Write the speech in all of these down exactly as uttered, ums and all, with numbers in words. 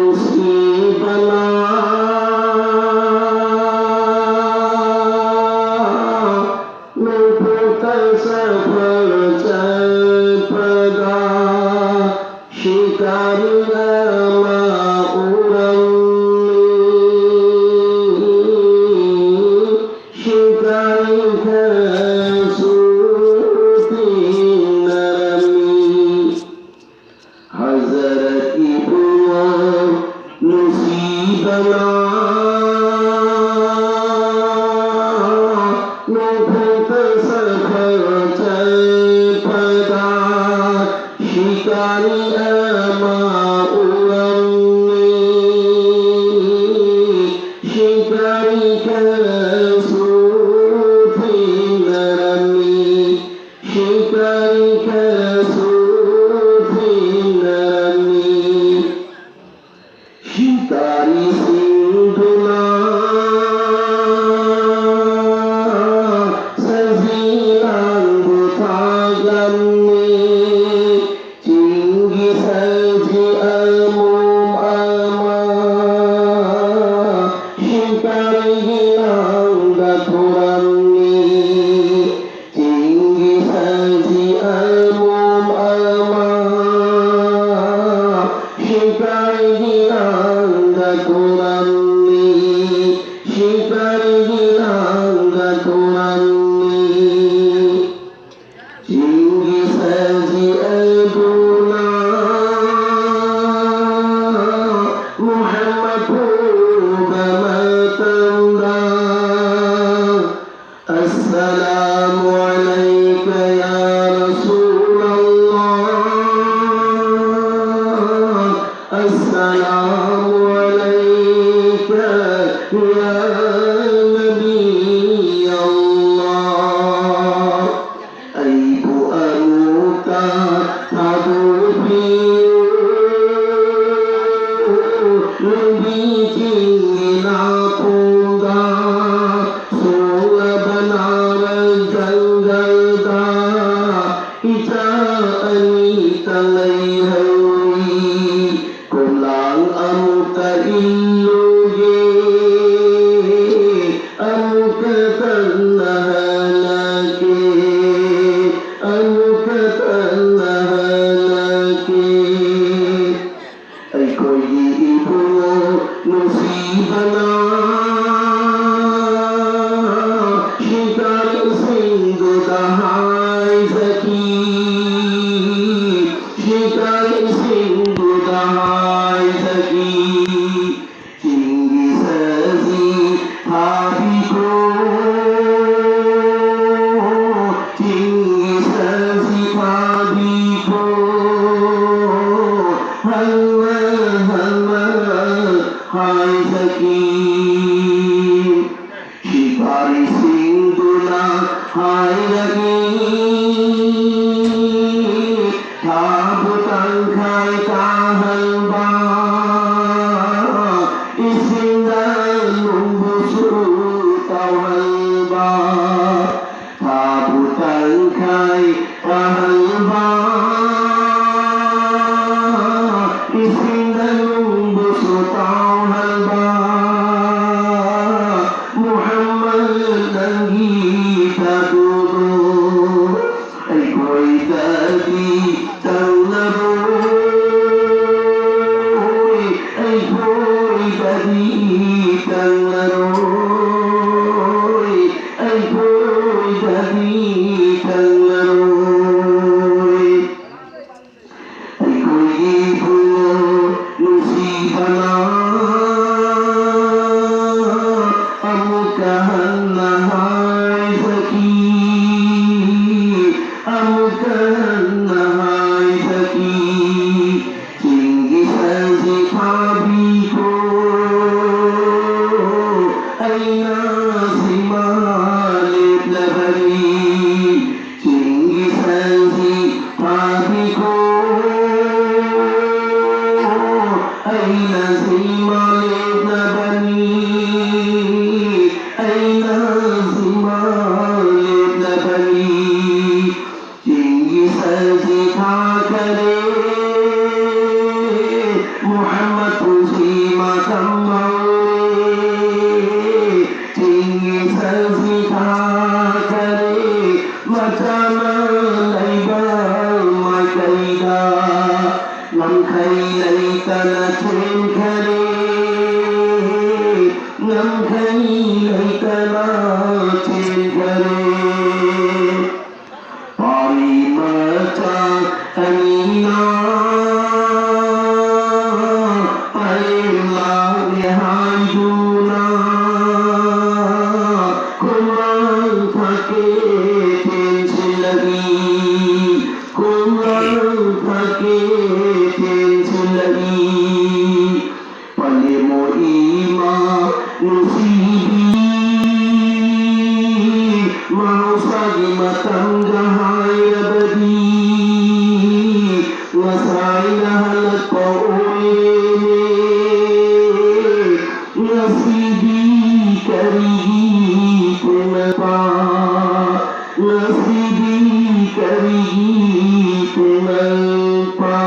ꯅꯨꯡꯁꯤꯕꯅ ꯅꯣꯡꯄꯣꯛꯇ ꯁꯐꯔ ꯆꯠꯄꯗ ꯁꯤꯀꯥꯔꯤ ꯑꯃ ꯎꯔꯝꯃꯤ꯫ ꯁꯤꯀꯥꯔꯤ ꯈꯔꯁꯨ ꯇꯤꯟꯅꯔꯝꯃꯤ꯫ ꯍꯖꯔꯠ ꯏꯕꯨꯡꯉꯣ ꯅꯨꯡꯁꯤꯕꯅ ꯅꯣꯡꯄꯣꯛꯇ ꯁꯐꯔ ꯆꯠꯄꯗ ꯁꯤꯀꯥꯔꯤ ꯑꯃ ꯎꯔꯝꯃꯤ꯫ ꯁꯤꯀꯥꯔꯤ ꯈꯔꯁꯨ ꯊꯦꯡꯅꯔꯝꯃꯤ꯫ ꯁꯤꯀꯥꯔꯤ ꯈꯔꯁꯨ ꯊꯦꯡꯅꯔꯝꯃꯤ꯫ ꯁꯤꯀꯥꯔꯤꯁꯤꯡꯗꯨꯅ ꯁꯖꯤ ꯂꯥꯡꯕ ꯊꯥꯒꯠꯂꯝꯃꯤ꯫ ꯆꯤꯡꯒꯤ ꯁꯖꯤ ꯑꯃꯣꯝ ꯑꯃ ꯁꯤꯀꯥꯔꯤꯒꯤ ꯂꯥꯡꯗ ꯊꯨꯔꯝꯃꯤ꯫ ꯆꯤꯡꯒꯤ ꯁꯖꯤ ꯑꯃꯣꯝ ꯑꯃ ꯁꯤꯀꯥꯔꯤꯒꯤ ꯂꯥꯡꯗ ꯊꯨꯔꯝꯃꯤ꯫ ꯁꯤꯀꯥꯔꯤꯒꯤ ꯂꯥꯡꯗ ꯊꯨꯔꯝꯃꯤ꯫ ꯆꯤꯡꯒꯤ ꯁꯖꯤ ꯑꯗꯨꯅ ꯃꯨꯍꯝꯃꯗ ꯐꯨꯕ ꯃꯇꯝꯗ, "السلام عليك يا رسول الله، السلام عليك يا نبي الله." ꯑꯩꯕꯨ ꯑꯃꯨꯛꯇ ꯊꯥꯗꯣꯛꯄꯤꯌꯨ, ꯂꯝꯕꯤ ꯆꯤꯡꯒꯤ ꯅꯥꯄꯣꯝꯗ, ꯁꯣꯛꯂꯕ ꯅꯥꯔꯛ ꯖꯪꯒꯜꯗ, ꯏꯆꯥ ꯑꯅꯤꯇ ꯂꯩꯍꯧꯔꯤ꯫ ꯈꯣꯡꯂꯥꯡ ꯑꯃꯨꯛꯇ ꯏꯜꯂꯨꯒꯦ, ꯑꯃꯨꯛꯇ ꯇꯞꯅ ꯍꯜꯂꯛꯀꯦ, ꯑꯃꯨꯛꯇ ꯇꯞꯅ ꯍꯜꯂꯛꯀꯦ꯫ ꯑꯩꯈꯣꯏꯒꯤ ꯏꯕꯨꯡꯉꯣ ꯅꯨꯡꯁꯤꯕꯅ ꯁꯤꯡꯀꯥ ꯂꯩꯁꯤꯡꯗꯨꯗ ꯍꯥꯏꯖꯈꯤ, ꯁꯤꯡꯀꯥ ꯂꯩꯁꯤꯡꯗꯨꯗ ꯍꯥꯏꯖꯈꯤ꯫ ꯆꯤꯡꯒꯤ ꯁꯖꯤ ꯊꯥꯕꯤꯈꯣ, ꯆꯤꯡꯒꯤ ꯁꯖꯤ ꯊꯥꯕꯤꯈꯣ, ꯍꯟꯅ ꯍꯟꯅ ꯍꯥꯏꯖꯈꯤ꯫ ꯁꯤꯀꯥꯔꯤꯁꯤꯡꯗꯨꯅ ꯍꯥꯏꯔꯛꯏ, ꯊꯥꯕꯨ ꯇꯪꯈꯥꯏ ꯇꯥꯍꯟꯕ, ꯏꯁꯤꯡꯗ ꯅꯨꯡꯕꯨꯁꯨ ꯇꯥꯎꯍꯟꯕ꯫ ꯊꯥꯕꯨ ꯇꯪꯈꯥꯏ ꯇꯥꯍꯟꯕ, ꯏꯁꯤꯡꯗ ꯅꯨꯡꯕꯨꯁꯨ ꯇꯥꯎꯍꯟꯕ, ꯃꯨꯍꯝꯃꯗ ꯅꯪꯒꯤ ꯊꯥꯗꯨꯗꯣ ꯑꯩꯈꯣꯏꯗꯗꯤ ꯇꯪꯂꯔꯣꯏ, ꯑꯩꯈꯣꯏꯗꯗꯤ ꯇꯪꯂꯔꯣꯏ, ꯑꯩꯈꯣꯏꯗꯗꯤ ꯇꯪꯂꯔꯣꯏ꯫ ꯑꯩꯈꯣꯏꯒꯤ ꯏꯕꯨꯡꯉꯣ ꯅꯨꯡꯁꯤꯕꯅ ꯑꯃꯨꯛꯀ ꯍꯟꯅ ꯍꯥꯏꯖꯈꯤ, ꯑꯃꯨꯛꯀ ꯍꯟꯅ ꯍꯥꯏꯖꯈꯤ꯫ ꯆꯤꯡꯒꯤ ꯁꯖꯤ ꯊꯥꯕꯤꯈꯣ, ꯑꯩꯅ ꯁꯤꯃ ꯂꯦꯞꯂꯕꯅꯤ꯫ ꯆꯤꯡꯒꯤ ꯁꯖꯤ ꯊꯥꯕꯤꯈꯣ, ꯑꯩꯅ ꯁꯤꯃ ꯂꯦꯞꯂꯕꯅꯤ, ꯑꯩꯅ ꯁꯤꯃ ꯂꯦꯞꯂꯕꯅꯤ꯫ ꯆꯤꯡꯒꯤ ꯁꯖꯤ ꯊꯥꯈꯔꯦ, ꯃꯨꯍꯝꯃꯗ ꯃꯇꯨꯁꯤ ꯃꯇꯝ ꯍꯧꯔꯦ, ꯆꯤꯡꯒꯤ ꯁꯛꯁꯤ ꯊꯥꯈꯔꯦ, ꯃꯆꯥꯅ ꯂꯩꯕ ꯃꯥꯏꯀꯩꯗ ꯉꯝꯈꯩ ꯂꯩꯇꯅ ꯆꯦꯟꯈꯔꯦ, ꯉꯝꯈꯩ ꯂꯩꯇꯅ ꯆꯦꯟꯈꯔꯦ꯫ ꯄꯥꯔꯤ ꯃꯆꯥ ꯑꯅꯤꯅ ꯄꯔꯦꯡ ꯂꯥꯡꯂꯦ ꯍꯥꯏꯗꯨꯅ ꯈꯨꯃꯥꯡ ꯊꯛꯀꯦ ꯆꯦꯟꯁꯤꯜꯂꯛꯏ, ꯈꯨꯃꯥꯡ ꯊꯛꯀꯦ ꯆꯦꯟꯁꯤꯜꯂꯛꯏ꯫ ꯄꯂꯦꯝ ꯏꯃꯥ ꯅꯨꯡꯁꯤꯕꯤ, ꯃꯍꯧꯁꯥꯒꯤ ꯃꯇꯝꯒ ꯍꯥꯏꯔꯕꯗꯤ ꯉꯁꯥꯏꯅ ꯍꯜꯂꯛꯄ ꯑꯣꯏꯔꯦꯅꯦ꯫ ꯉꯁꯤꯗꯤ ꯀꯔꯤꯒꯤ ꯊꯦꯡꯂꯛꯄ? ꯉꯁꯤꯗꯤ ꯀꯔꯤꯒꯤ ꯊꯦꯡꯂꯛꯄ?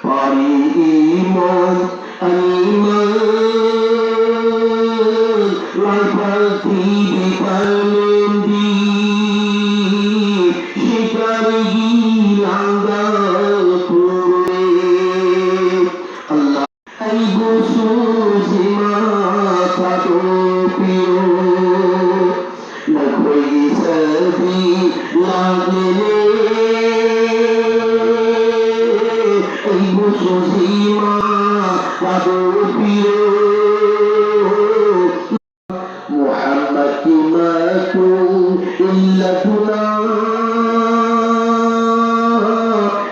ꯄꯥꯔꯤ ꯏꯃꯣꯟ ꯑꯅꯤꯃꯛ ꯂꯥꯏꯐꯝ ꯊꯤꯕꯤ ꯄꯂꯦꯝꯕꯤ, ꯁꯤꯀꯥꯔꯤꯒꯤ ꯂꯥꯡꯗ ꯄꯨꯔꯦ꯫ ꯑꯜꯂꯥ꯫ ꯑꯩꯕꯨꯁꯨ ꯁꯤꯃꯥ ꯊꯥꯗꯣꯛꯄꯤꯌꯨ꯫ ꯅꯈꯣꯏꯒꯤ ꯁꯛꯇꯤ ꯂꯥꯛꯂꯦꯅꯦ꯫ ꯑꯩꯕꯨꯁꯨ ꯁꯤꯃꯥ ꯊꯥꯗꯣꯛꯄꯤꯌꯨ꯫ ꯃꯨꯍꯝꯃꯗꯀꯤ ꯃꯇꯨꯡ ꯏꯜꯂꯗꯨꯅ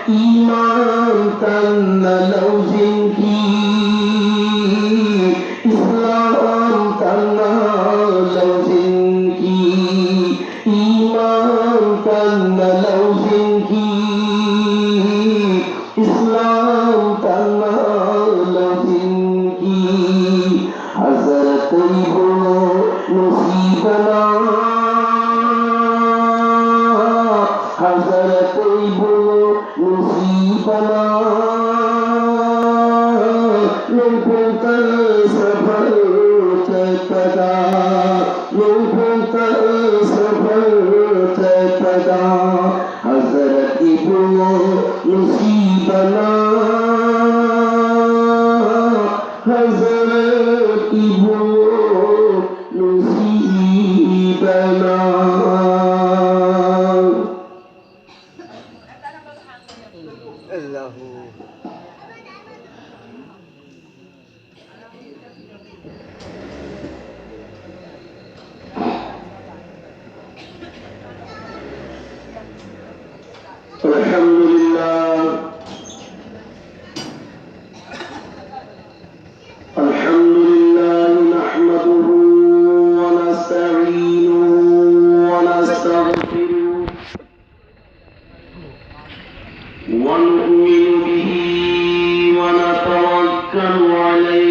ꯏꯃꯥꯟ ꯇꯝꯅ ꯂꯧꯁꯤꯟꯈꯤ, ꯏꯁꯂꯥꯝ ꯇꯝꯅ ꯂꯧꯁꯤꯟꯈꯤ, ꯏꯃꯥꯟ ꯇꯝꯅ ꯂꯧꯁꯤꯟꯈꯤ꯫ ꯏꯁꯂꯥꯝ ꯇꯝꯅ ꯂꯧꯁꯤꯟꯈꯤ꯫ ꯍꯖꯔꯠ ꯏꯕꯨꯡꯉꯣ ꯅꯨꯡꯁꯤꯕꯅ, ꯍꯖꯔꯠ ꯏꯕꯨꯡꯉꯣ ꯅꯨꯡꯁꯤꯕꯅ, ꯅꯣꯡꯄꯣꯛꯇ ꯁꯐꯔ ꯆꯠꯄꯗ, ꯅꯣꯡꯄꯣꯛꯇ ꯁꯐꯔ ꯆꯠꯄꯗ, ꯍꯖꯔꯠ ꯏꯕꯨꯡꯉꯣ ꯅꯨꯡꯁꯤꯕꯅ, ꯍꯖꯔꯠ ꯏꯕꯨꯡꯉꯣ ꯅꯨꯡꯁꯤꯕꯅ꯫ الحمد لله. الحمد لله نحمده ونستعينه ونستغفره. ونؤمن به ونتوكل عليه.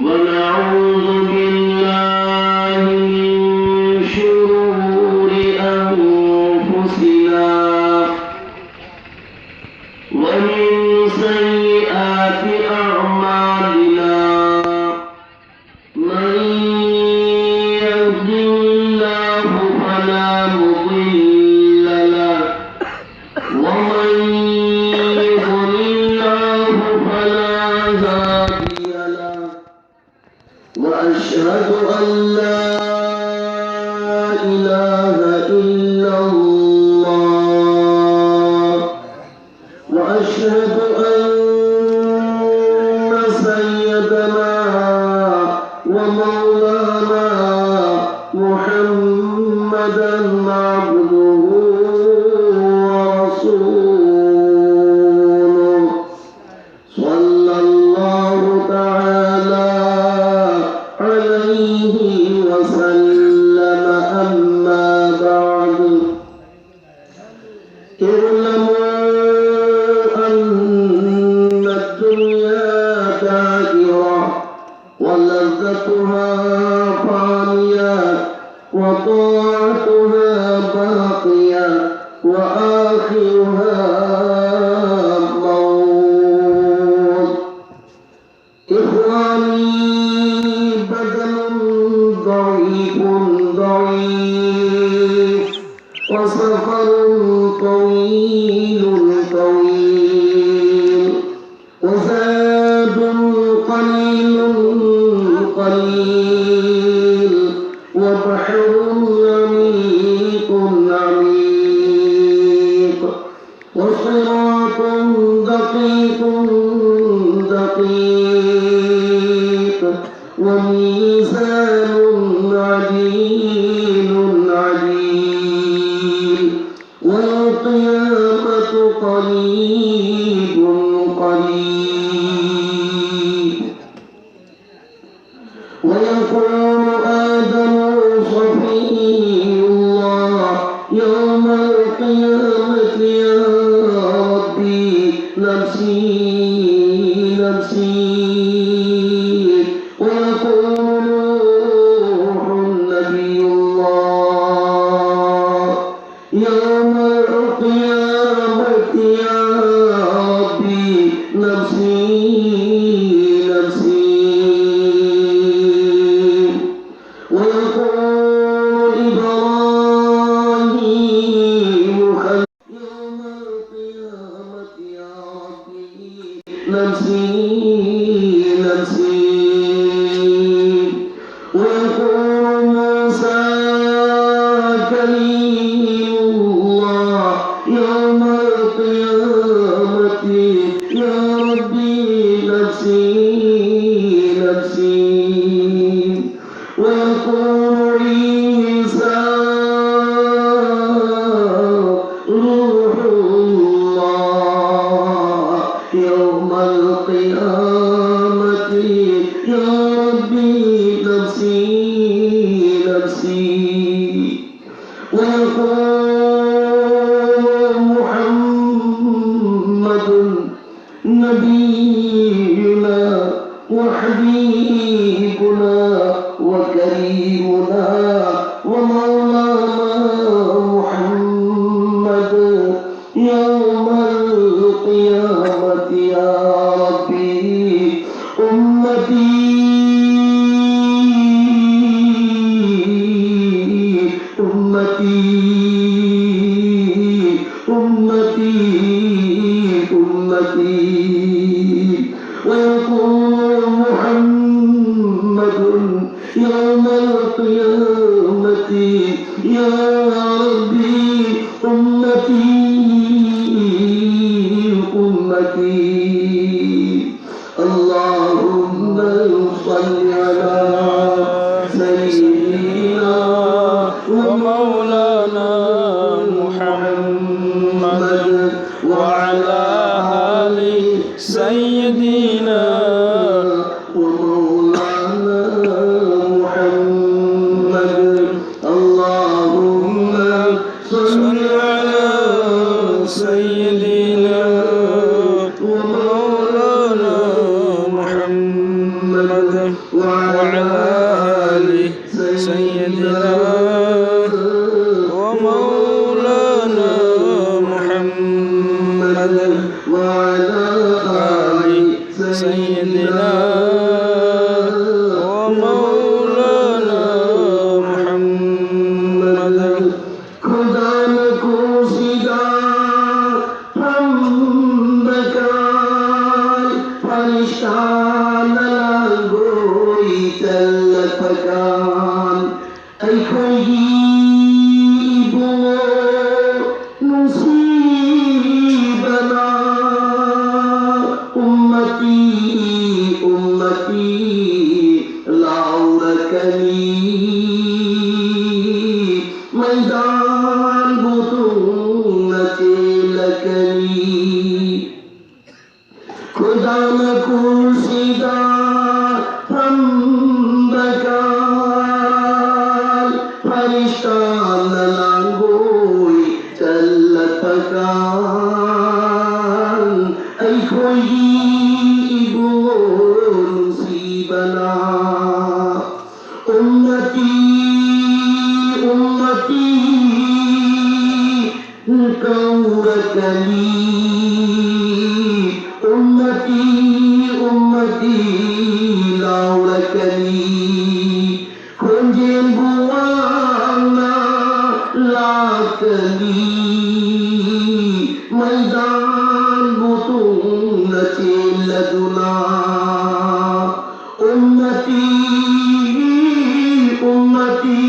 ونعوذ بالله من شرور أنفسنا ومن سيئات أعمالنا. من يهد الله فلا مضل له، ومن يضلله فلا هادي له. وأشهد أن لا إله إلا الله، وأشهد أن سيدنا ومولانا محمدا عبده ورسوله، صلى الله تعالى عليه وسلم. أما بعد، اعلموا أن الدنيا دائرة ولذتها فانية وطاعتها باقية. وآخرها موت. إخواني، بدن ضعيف ضعيف، وسفر طويل طويل، وزاد قليل قليل، وبحر عميق عميق، وصراط دقيق دقيق، وميزان عديل عديل، والقيامة قريب قريب. ويقول آدم صفي الله يوم القيامة: يا ربي، نفسي نفسي. ويقول نوح نبي الله يوم القيامة: يا ربي، نفسي نفسي. ويقول إبراهيم خليل يوم القيامة: يا ربي، نفسي نفسي. ويقول موسى كليم الله يوم أمتي. ويقول محمد يوم القيامة: يا ربي، أمتي، أمتي. اللهم صل على سيدنا ومولانا محمد وعلى آل سيدنا ومولانا محمد. اللهم صل على سيدنا ومولانا محمد وعلى آل سيدنا ومولانا محمد وعلى آل سيدنا ومولانا محمد. ꯈꯨꯗꯥꯅ ꯀꯨꯝꯁꯤꯗ ꯐꯝꯕ ꯀꯥꯟ, ꯐꯔꯤꯁꯇꯥꯅ ꯂꯥꯡꯒꯣꯏ ꯆꯜꯂꯛꯄ ꯀꯥꯟ, ꯑꯩꯈꯣꯏꯒꯤ ꯏꯕꯨꯡꯉꯣ ꯅꯨꯡꯁꯤꯕꯅ "ꯎꯝꯃꯇꯤ, ꯎꯝꯃꯇꯤ" ꯂꯥꯎꯔꯛꯀꯅꯤ꯫ ꯃꯩꯗꯥꯟꯕꯨ ꯇꯨꯡꯅ ꯆꯦꯜꯂꯛꯀꯅꯤ꯫ ꯈꯨꯗꯥꯅ ꯀꯨꯔꯁꯤꯗ ꯐꯝꯕ ꯀꯥꯟ, ꯐꯔꯤꯁꯇꯥꯅ ꯂꯥꯡꯒꯣꯏ ꯆꯜꯂꯛꯄ ꯀꯥꯟ, ꯑꯩꯈꯣꯏꯒꯤ ꯏꯕꯨꯡꯉꯣ ꯅꯨꯡꯁꯤꯕꯅ "ꯎꯝꯃꯇꯤ, ꯎꯝꯃꯇꯤ" ꯀꯧꯔꯛꯀꯅꯤ꯫ "ꯎꯝꯃꯇꯤ, ꯎꯝꯃꯇꯤ" ꯂꯥꯎꯔꯛꯀꯅꯤ꯫ ꯈꯣꯟꯖꯦꯜꯕꯨ ꯋꯥꯡꯅ ꯂꯥꯛꯀꯅꯤ꯫ ꯃꯩꯗꯥꯟꯕꯨ ꯇꯨꯡꯅ ꯆꯦꯜꯂꯗꯨꯅ, "ꯎꯝꯃꯇꯤ, ꯎꯝꯃꯇꯤ"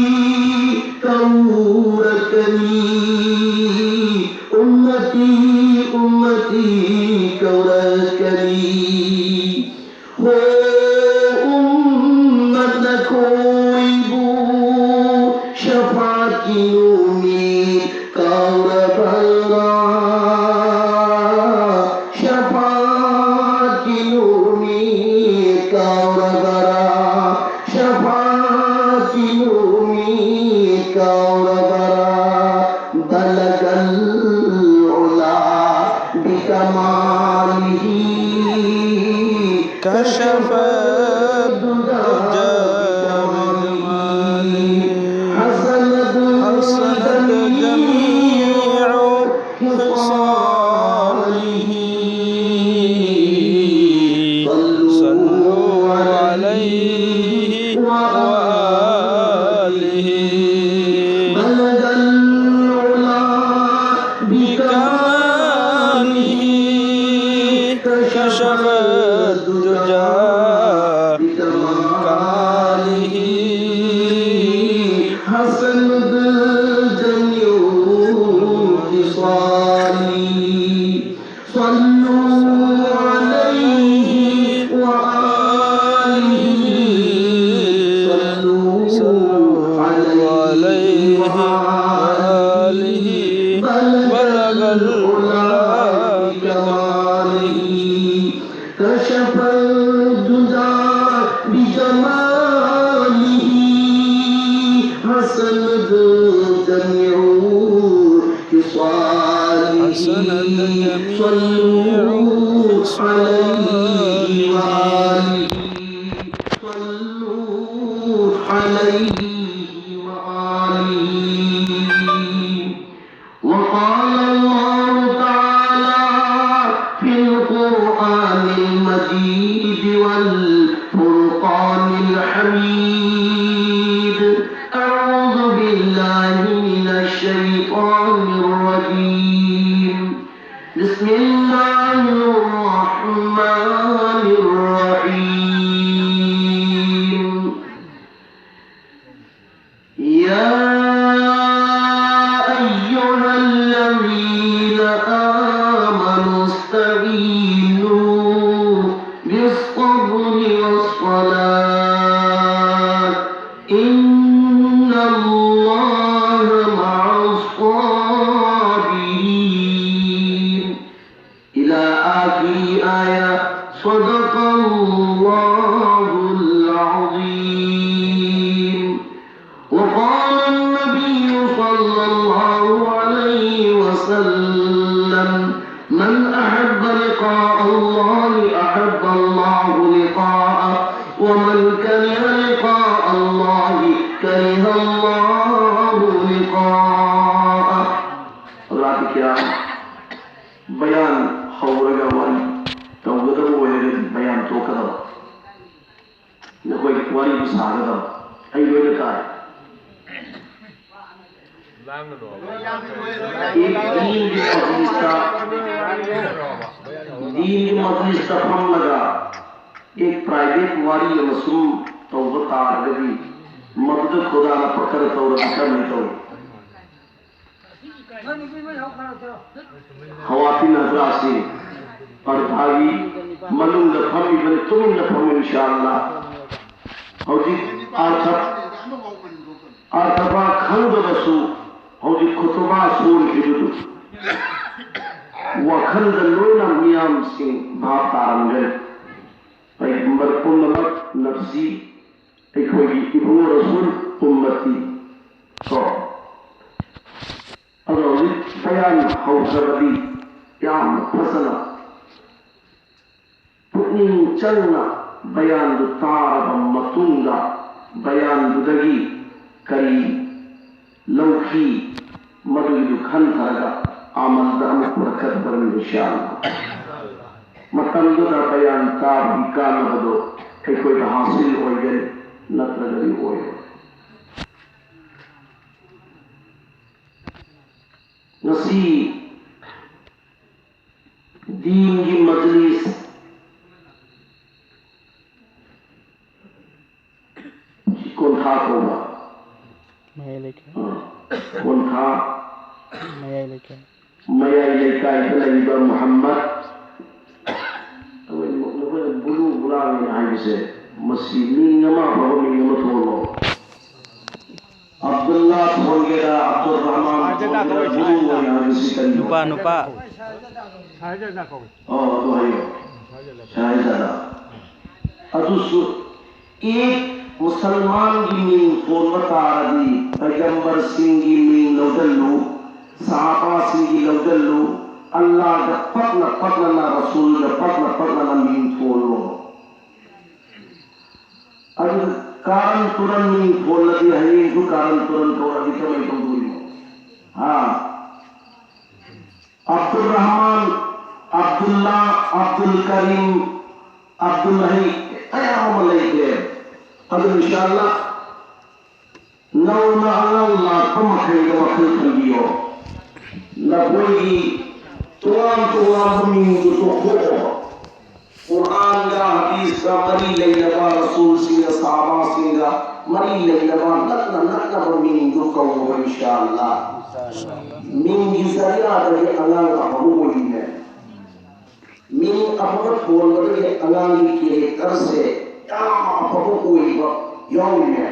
ꯀꯧꯔꯛꯀꯅꯤ, "ꯎꯝꯃꯇꯤ, ꯎꯝꯃꯇꯤ" ꯀꯧꯔꯛꯀꯅꯤ꯫ ꯍꯣ ꯎꯝꯃꯠ, ꯅꯈꯣꯏꯕꯨ ꯁꯐꯥꯠꯀꯤ ꯅꯨꯃꯤꯠ ꯀꯧꯔꯕꯔꯥ? ꯁꯐꯥꯠꯀꯤ ꯅꯨꯃꯤꯠ ꯀꯧꯔꯕꯔꯥ? ꯁꯐꯥꯠꯀꯤ ꯅꯨꯃꯤꯠ ꯀꯧꯔꯕꯔꯥ? بلغ العلا بكماله، كشف الدجى بجماله، حسنت جميع خصاله. صلوا عليه وآله. بلغ العلا بكماله، كشف الدجى بكماله، حسنت جميع خصاله. صلوا عليه وآله. صلوا عليه وآله. بلغ العلا بكماله، كشف الدجى بجماله، حسنت جميع خصاله. صلوا عليه وآله. صلوا عليه وآله. وقال الله تعالى في القرآن المجيد والفرقان الحميد: أعوذ بالله من الشيطان الرجيم. بسم الله الرحمن الرحيم. يا أيها الذين آمنوا استعينوا بالصبر والصلاة، إن الله مع الصابرين. إلى آخر آية. صدق الله العظيم. وقال النبي صلى الله عليه وسلم: من أحب لقاء الله أحب الله لقاءه، ومن كره لقاء الله كره الله لقاءه. حضرات کرام، ꯕꯌꯥꯟ ꯍꯧꯔꯒ ꯋꯥꯔꯤ ꯇꯧꯒꯗꯕ ꯑꯣꯏꯔꯒꯗꯤ ꯕꯌꯥꯟ ꯊꯣꯛꯀꯗꯕ꯫ ꯅꯈꯣꯏ ꯋꯥꯔꯤꯗꯨ ꯁꯥꯒꯗꯕ꯫ ꯑꯩ ꯂꯣꯏꯅ ꯇꯥꯏ꯫ ꯂꯥꯡꯒꯅꯣ꯫ ꯑꯦꯛ ꯗꯤꯟꯒꯤ ꯃꯖꯂꯤꯁꯇ, ꯗꯤꯟꯒꯤ ꯃꯖꯂꯤꯁꯇ ꯐꯝꯂꯒ ꯑꯦꯛ ꯄ꯭ꯔꯥꯏꯚꯦꯠ ꯋꯥꯔꯤ ꯑꯃ ꯁꯨꯝ ꯇꯧꯕ ꯇꯥꯔꯒꯗꯤ ꯃꯗꯨꯗ ꯈꯨꯗꯥꯅ ꯄꯛꯀꯗ ꯇꯧꯔꯗꯤ ꯀꯔꯝꯅ ꯇꯧꯏ? ꯈꯋꯥꯇꯤꯟ ꯍꯖꯔꯥꯠꯁꯤꯡ, ꯄꯔꯗꯥꯒꯤ ꯃꯅꯨꯡꯗ ꯐꯝꯃꯤꯕꯅꯤ, ꯇꯨꯃꯤꯟꯅ ꯐꯝꯃꯤ, ꯏꯟꯁꯥ ꯑꯜꯂꯥ꯫ ꯍꯧꯖꯤꯛ ꯑꯥꯔꯊ, ꯑꯥꯔꯊ ꯚꯥꯕ ꯈꯪꯗ꯭ꯔꯕꯁꯨ ꯍꯧꯖꯤꯛ ꯈꯨꯇꯨꯕꯥ ꯁꯣꯟꯈꯤꯕꯗꯨ ꯋꯥꯈꯜꯗ ꯂꯣꯏꯅ ꯃꯤꯌꯥꯝꯁꯤꯡ ꯚꯥꯞ ꯇꯥꯔꯝꯒꯅꯤ꯫ ꯄꯩꯒꯝꯕꯔ ꯄꯨꯝꯅꯃꯛ ꯅꯐꯁꯤ, ꯑꯩꯈꯣꯏꯒꯤ ꯏꯕꯨꯡꯉꯣ ꯔꯁꯨꯜ ꯎꯝꯃꯇꯤ꯫ ꯀꯣ? ꯑꯗꯣ ꯍꯧꯖꯤꯛ ꯕꯌꯥꯟ ꯍꯧꯈ꯭ꯔꯕꯗꯤ ꯌꯥꯝ ꯐꯖꯅ ꯄꯨꯛꯅꯤꯡ ꯆꯪꯅ ꯕꯌꯥꯟꯗꯨ ꯇꯥꯔꯕ ꯃꯇꯨꯡꯗ ꯕꯌꯥꯟꯗꯨꯗꯒꯤ ꯀꯔꯤ ꯂꯧꯈꯤ, ꯃꯗꯨꯒꯤꯗꯨ ꯈꯟꯊꯔꯒ ꯑꯃꯜꯗ ꯑꯃꯨꯛ ꯄꯨꯔꯛꯀꯗꯕꯅꯤ, ꯏꯟꯁꯥ ꯑꯜꯂꯥ꯫ ꯃꯇꯝꯗꯨꯗ ꯕꯌꯥꯟ ꯇꯥꯕꯒꯤ ꯀꯥꯟꯅꯕꯗꯣ ꯑꯩꯈꯣꯏꯗ ꯍꯥꯁꯤꯜ ꯑꯣꯏꯒꯅꯤ, ꯅꯠꯇ꯭ꯔꯒꯗꯤ ꯑꯣꯏꯔꯣꯏ꯫ ꯉꯁꯤ ꯃꯌꯥꯏ ꯂꯩꯀꯥꯏꯗ ꯂꯩꯕ ꯃꯨꯍꯝꯃꯗ, ꯑꯩꯈꯣꯏ, ꯅꯈꯣꯏꯅ ꯕꯨꯂꯨ ꯒꯨꯂꯥꯝꯅ ꯍꯥꯏꯕꯁꯦ, ꯃꯁꯤ ꯃꯤꯡ ꯑꯃ, ꯑꯐꯕ ꯃꯤꯡ ꯑꯃ ꯊꯣꯜꯂꯣ꯫ ꯑꯕꯗꯨꯜꯂꯥ ꯊꯣꯟꯒꯦꯔꯥ, ꯑꯕꯗꯨꯜ ꯔꯍꯃꯥꯟ ꯊꯣꯟꯒꯦꯔꯥ, ꯕꯨꯂꯨ ꯑꯣꯏꯅ ꯍꯥꯏꯕꯁꯤ ꯀꯔꯤꯅꯣ? ꯅꯨꯄꯥ, ꯅꯨꯄꯥ꯫ ꯑꯣ, ꯑꯗꯨ ꯍꯥꯏꯌꯣ꯫ ꯁꯍꯥꯏꯗꯥꯗ꯫ ꯑꯗꯨꯁꯨ ꯏꯗ ꯃꯨꯁꯜꯃꯥꯟꯒꯤ ꯃꯤꯡ ꯊꯣꯟꯕ ꯇꯥꯔꯗꯤ, ꯄꯩꯒꯝꯕꯔꯁꯤꯡꯒꯤ ꯃꯤꯡ ꯂꯧꯁꯤꯜꯂꯨ, ꯁꯍꯥꯕꯥꯁꯤꯡꯒꯤ ꯂꯧꯁꯤꯜꯂꯨ, ꯑꯜꯂꯥꯍꯒ ꯄꯛꯅ ꯄꯛꯅꯅ, ꯔꯁꯨꯜꯒ ꯄꯛꯅ ꯄꯛꯅꯅ ꯃꯤꯡ ꯊꯣꯜꯂꯣ꯫ ꯑꯗꯨ ꯀꯥꯔꯟ ꯇꯨꯔꯟ ꯃꯤꯡ ꯊꯣꯜꯂꯗꯤ ꯍꯌꯦꯡꯁꯨ ꯀꯥꯔꯟ ꯇꯨꯔꯟ ꯀꯧꯔꯗꯤ ꯀꯃꯥꯏ ꯇꯧꯗꯣꯏꯅꯣ? ꯍꯥ? ꯑꯕꯗꯨꯜ ꯔꯍꯃꯥꯟ, ꯑꯕꯗꯨꯜꯂꯥ, ꯑꯕꯗꯨꯜ ꯀꯔꯤꯝ, ꯑꯕꯗꯨꯜ ꯍꯩ, ꯃꯌꯥꯝ ꯑꯃ ꯂꯩꯈ꯭ꯔꯦ꯫ ꯑꯗꯨ ꯏꯟꯁꯥ ꯑꯜꯂꯥ ꯅꯧꯅ ꯑꯉꯥꯡ ꯂꯥꯛꯄ ꯃꯈꯩꯗ ꯋꯥꯈꯜ ꯈꯟꯕꯤꯌꯣ꯫ ꯅꯈꯣꯏꯒꯤ ꯇꯣꯉꯥꯟ ꯇꯣꯉꯥꯟꯕ ꯃꯤꯡꯗꯨ ꯇꯣꯛꯊꯣꯛꯑꯣ꯫ ꯀꯨꯔꯥꯟꯒ ꯍꯗꯤꯁꯀ ꯃꯔꯤ ꯂꯩꯅꯕ, ꯔꯁꯨꯜꯁꯤꯡꯒ ꯁꯍꯥꯕꯥꯁꯤꯡꯒ ꯃꯔꯤ ꯂꯩꯅꯕ ꯅꯛꯅ ꯅꯛꯅꯕ ꯃꯤꯡꯗꯨ ꯀꯧꯑꯣ ꯏꯟꯁꯥ ꯑꯜꯂꯥ꯫ ꯃꯤꯡꯒꯤ ꯖꯔꯤꯌꯥꯗꯒꯤ ꯑꯉꯥꯡ ꯑꯐꯕ ꯑꯣꯏꯔꯤꯅꯦ꯫ ꯃꯤꯡ ꯑꯐꯕ ꯊꯣꯟꯕꯗꯒꯤ ꯑꯉꯥꯡꯒꯤ ꯀꯦꯔꯦꯛꯇꯔꯁꯦ ꯌꯥꯝ ꯑꯐꯕ ꯑꯣꯏꯕ ꯌꯥꯎꯔꯤꯅꯦ꯫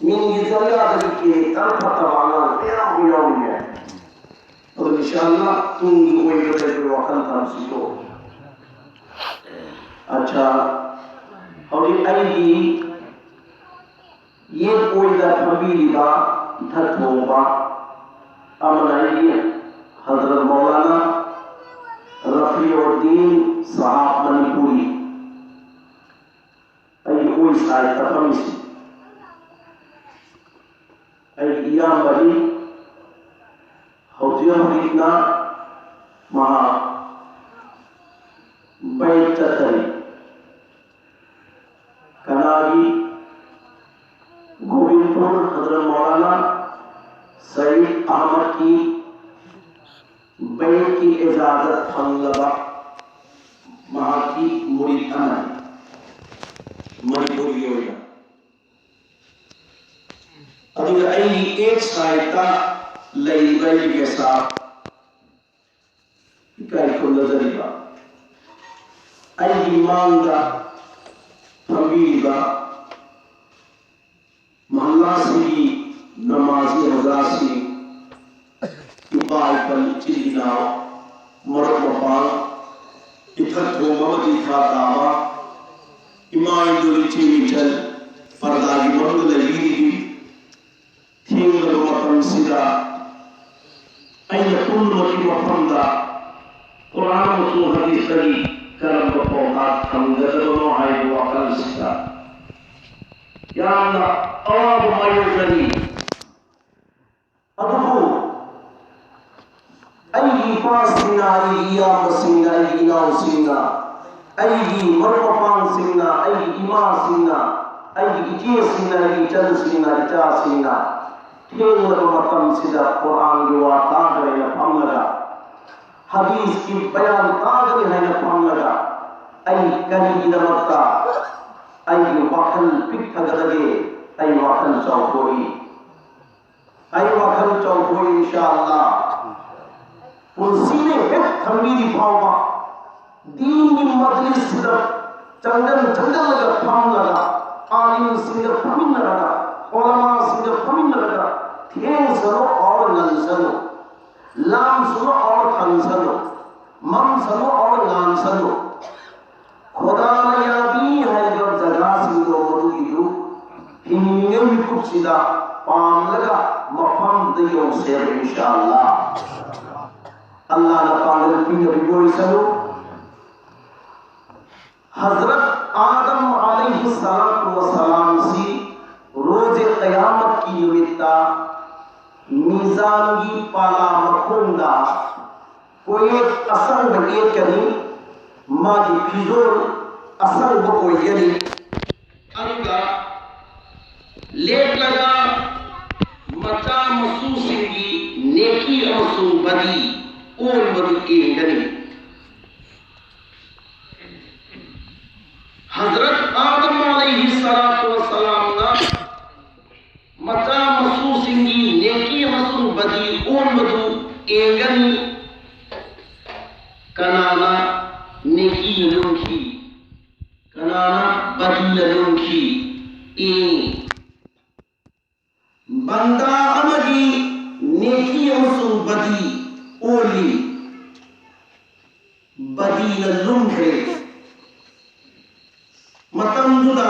ꯃꯤꯡꯒꯤ ꯖꯔꯤꯌꯥꯗꯒꯤ ꯀꯦꯔꯦꯛꯇꯔ ꯐꯠꯇꯕ ꯑꯉꯥꯡ ꯃꯌꯥꯝ ꯑꯃ ꯌꯥꯎꯔꯤꯅꯦ꯫ ꯑꯗꯨ ꯏꯟꯁꯥ ꯑꯜꯂꯥ ꯇꯨꯡꯒꯤ ꯑꯣꯏꯕꯗ ꯑꯩꯈꯣꯏ ꯋꯥꯈꯜ ꯊꯝꯁꯤꯀꯣ꯫ ꯑꯠꯆꯥ, ꯍꯧꯖꯤꯛ ꯑꯩꯒꯤ ꯌꯦꯠ ꯑꯣꯏꯗ ꯐꯝꯕꯤꯔꯤꯕ ꯏꯊꯛ ꯊꯣꯡꯕ ꯑꯃꯅ ꯑꯩꯒꯤ ꯍꯖꯔꯠ ꯃꯧꯂꯥꯅꯥ ꯔꯐꯤꯎꯗꯗꯤꯟ ꯁꯥꯍꯥꯕ ꯃꯅꯤꯄꯨꯔꯤ, ꯑꯩꯒꯤ ꯑꯣꯏ ꯁꯥꯏꯗꯇ ꯐꯝꯃꯤꯁꯤ ꯑꯩꯒꯤ ꯏꯌꯥꯝꯕꯅꯤ꯫ ꯍꯧꯖꯤꯛ ꯍꯧꯖꯤꯛꯅ ꯃꯍꯥꯛ ꯕꯩꯠ ꯆꯠꯊꯔꯤ꯫ ꯀꯅꯥꯒꯤ? ꯒꯣꯕꯤꯟꯗꯄꯨꯔ ꯍꯖꯔꯠ ꯃꯧꯂꯥꯅꯥ ꯁꯌꯤꯗ ꯑꯍꯃꯗꯀꯤ ꯕꯩꯠꯀꯤ ꯏꯖꯥꯖꯠ ꯐꯪꯂꯕ ꯃꯍꯥꯛꯀꯤ ꯃꯨꯔꯤꯗ ꯑꯃꯅꯤ ꯃꯅꯤꯄꯨꯔꯒꯤ ꯑꯣꯏꯅ꯫ ꯑꯗꯨꯒ ꯑꯩꯒꯤ ꯑꯦꯛꯁ ꯁꯥꯏꯗꯇ ꯂꯩꯔꯤꯕ ꯑꯩꯒꯤ ꯕꯦꯁꯥ ꯏꯀꯥꯏ ꯈꯨꯝꯅꯖꯔꯤꯕ ꯑꯩꯒꯤ ꯃꯥꯡꯗ ꯐꯝꯕꯤꯔꯤꯕ ꯃꯍꯜꯂꯥꯁꯤꯒꯤ ꯅꯃꯥꯖꯤ ꯍꯖꯥꯁꯤ, ꯏꯄꯥ ꯏꯄꯟ, ꯏꯆꯤꯜ ꯏꯅꯥꯎ, ꯃꯔꯨꯞ ꯃꯄꯥꯡ, ꯏꯊꯛ ꯊꯣꯡꯕ ꯑꯃꯗꯤ ꯏꯈꯥ ꯇꯥꯕ, ꯏꯃꯥ ꯏꯟꯗꯣꯜ, ꯏꯆꯦ ꯏꯆꯜ, ꯄꯔꯗꯥꯒꯤ ꯃꯅꯨꯡꯗ ꯂꯩꯕꯤꯔꯤꯕꯤ, ꯊꯦꯡꯂꯕ ꯃꯇꯝꯁꯤꯗ ꯑꯩꯅ ꯄꯨꯝꯅꯃꯛꯀꯤ ꯃꯐꯝꯗ ꯀꯨꯔꯥꯟ ꯑꯃꯁꯨꯡ ꯍꯗꯤꯁꯇꯒꯤ ꯀꯔꯝꯕ ꯄꯥꯎꯇꯥꯛ ꯊꯝꯒꯗꯕꯅꯣ ꯍꯥꯏꯕ ꯋꯥꯈꯜꯁꯤꯗ ꯌꯥꯝꯅ ꯑꯋꯥꯕ ꯃꯥꯌꯣꯛꯅꯔꯤ꯫ ꯑꯗꯨꯕꯨ ꯑꯩꯒꯤ ꯏꯄꯥꯁꯤꯡꯅ, ꯑꯩꯒꯤ ꯏꯌꯥꯝꯕꯁꯤꯡꯅ, ꯑꯩꯒꯤ ꯏꯅꯥꯎꯁꯤꯡꯅ, ꯑꯩꯒꯤ ꯃꯔꯨꯞ ꯃꯄꯥꯡꯁꯤꯡꯅ, ꯑꯩꯒꯤ ꯏꯃꯥꯁꯤꯡꯅ, ꯑꯩꯒꯤ ꯏꯆꯦꯁꯤꯡꯅ, ꯑꯩꯒꯤ ꯏꯆꯟꯁꯤꯡꯅ, ꯏꯆꯥꯁꯤꯡꯅ ꯊꯦꯡꯂꯕ ꯃꯇꯝꯁꯤꯗ ꯀꯨꯔꯥꯟꯒꯤ ꯋꯥ ꯇꯥꯒꯅꯤꯅ ꯐꯝꯂꯒ, ꯍꯗꯤꯁꯀꯤ ꯕꯌꯥꯟ ꯇꯥꯒꯅꯤ ꯍꯥꯏꯅ ꯐꯝꯂꯒ, ꯑꯩ ꯀꯔꯤꯒꯤꯗꯃꯛꯇ ꯑꯩꯒꯤ ꯋꯥꯈꯜ ꯄꯤꯛꯊꯒꯗꯒꯦ? ꯑꯩ ꯋꯥꯈꯜ ꯆꯥꯎꯊꯣꯛꯏ꯫ ꯑꯩ ꯋꯥꯈꯜ ꯆꯥꯎꯊꯣꯛꯏ, ꯏꯟꯁꯥ ꯑꯜꯂꯥ꯫ ꯄꯨꯟꯁꯤꯅ ꯍꯦꯛ ꯊꯝꯕꯤꯔꯤ ꯐꯥꯎꯕ ꯗꯤꯟꯒꯤ ꯃꯖꯂꯤꯁꯁꯤꯗ ꯆꯪꯖꯟ ꯆꯪꯖꯜꯂꯒ ꯐꯝꯂꯒ, ꯑꯥꯂꯤꯝꯁꯤꯡꯒ ꯐꯝꯃꯤꯟꯅꯔꯒ, ꯎꯂꯃꯥꯁꯤꯡꯒ ꯐꯝꯃꯤꯟꯅꯔꯒ, ꯊꯦꯡꯁꯅꯨ ꯑꯣꯔ ꯉꯟꯁꯅꯨ, ꯂꯥꯝꯁꯅꯨ ꯑꯣꯔ ꯊꯟꯁꯅꯨ, ꯃꯝꯁꯅꯨ ꯑꯣꯔ ꯉꯥꯟꯁꯅꯨ, ꯈꯨꯗꯥꯅ ꯌꯥꯕꯤ ꯍꯥꯏꯔꯤꯕ ꯖꯒꯥꯁꯤꯡꯗꯣ ꯃꯗꯨꯒꯤꯗꯨ ꯍꯤꯡꯂꯤꯉꯩ ꯃꯤꯀꯨꯞꯁꯤꯗ ꯄꯥꯝꯂꯒ ꯃꯐꯝꯗꯨꯗ ꯌꯧꯁꯦꯕ, ꯏꯟꯁꯥ ꯑꯜꯂꯥ꯫ ꯑꯜꯂꯥꯅ ꯄꯥꯡꯒꯜ ꯄꯤꯅꯕꯤꯕ ꯑꯣꯏꯁꯅꯨ꯫ ꯍꯖꯔꯠ ꯑꯥꯗꯝ ꯑꯂꯩꯍꯤ ꯁꯂꯥꯇꯨ ꯋꯁꯂꯥꯝꯁꯤ ꯔꯣꯖꯦ ꯀꯌꯥꯃꯠꯀꯤ ꯅꯨꯃꯤꯠꯇ ꯃꯤꯖꯥꯟꯒꯤ ꯄꯥꯂꯥ ꯃꯈꯣꯡꯗ ꯀꯣꯌꯦꯠ ꯑꯁꯪꯕ ꯌꯦꯠꯀꯅꯤ, ꯃꯥꯒꯤ ꯐꯤꯖꯣꯜ ꯑꯁꯪꯕ ꯑꯣꯏꯒꯅꯤ꯫ ꯑꯗꯨꯒ ꯂꯦꯞꯂꯒ ꯃꯆꯥ ꯃꯁꯨꯁꯤꯡꯒꯤ ꯅꯦꯀꯤ ꯑꯃꯁꯨꯡ ꯕꯗꯤ ꯑꯣꯟꯕꯗꯨ ꯌꯦꯡꯒꯅꯤ꯫ ꯍꯖꯔꯠ ꯑꯥꯗꯝ ꯑꯂꯩꯍꯤ ꯁꯂꯥꯇꯨ ꯋꯁꯂꯥꯝꯅ ꯃꯆꯥ ꯃꯁꯨꯁꯤꯡꯒꯤ ꯅꯦꯀꯤ ꯑꯃꯁꯨꯡ ꯕꯗꯤ ꯑꯣꯟꯕꯗꯨ ꯌꯦꯡꯒꯅꯤ꯫ ꯀꯅꯥꯅ ꯅꯦꯀꯤꯅ ꯂꯨꯝꯈꯤ? ꯀꯅꯥꯅ ꯕꯗꯤꯅ ꯂꯨꯝꯈꯤ? ꯑꯦ, ꯕꯟꯗꯥ ꯑꯃꯒꯤ ꯅꯦꯀꯤ ꯑꯃꯁꯨꯡ ꯕꯗꯤ ꯑꯣꯜꯂꯤ꯫ ꯕꯗꯤꯅ ꯂꯨꯝꯈ꯭ꯔꯦ꯫ ꯃꯇꯝꯗꯨꯗ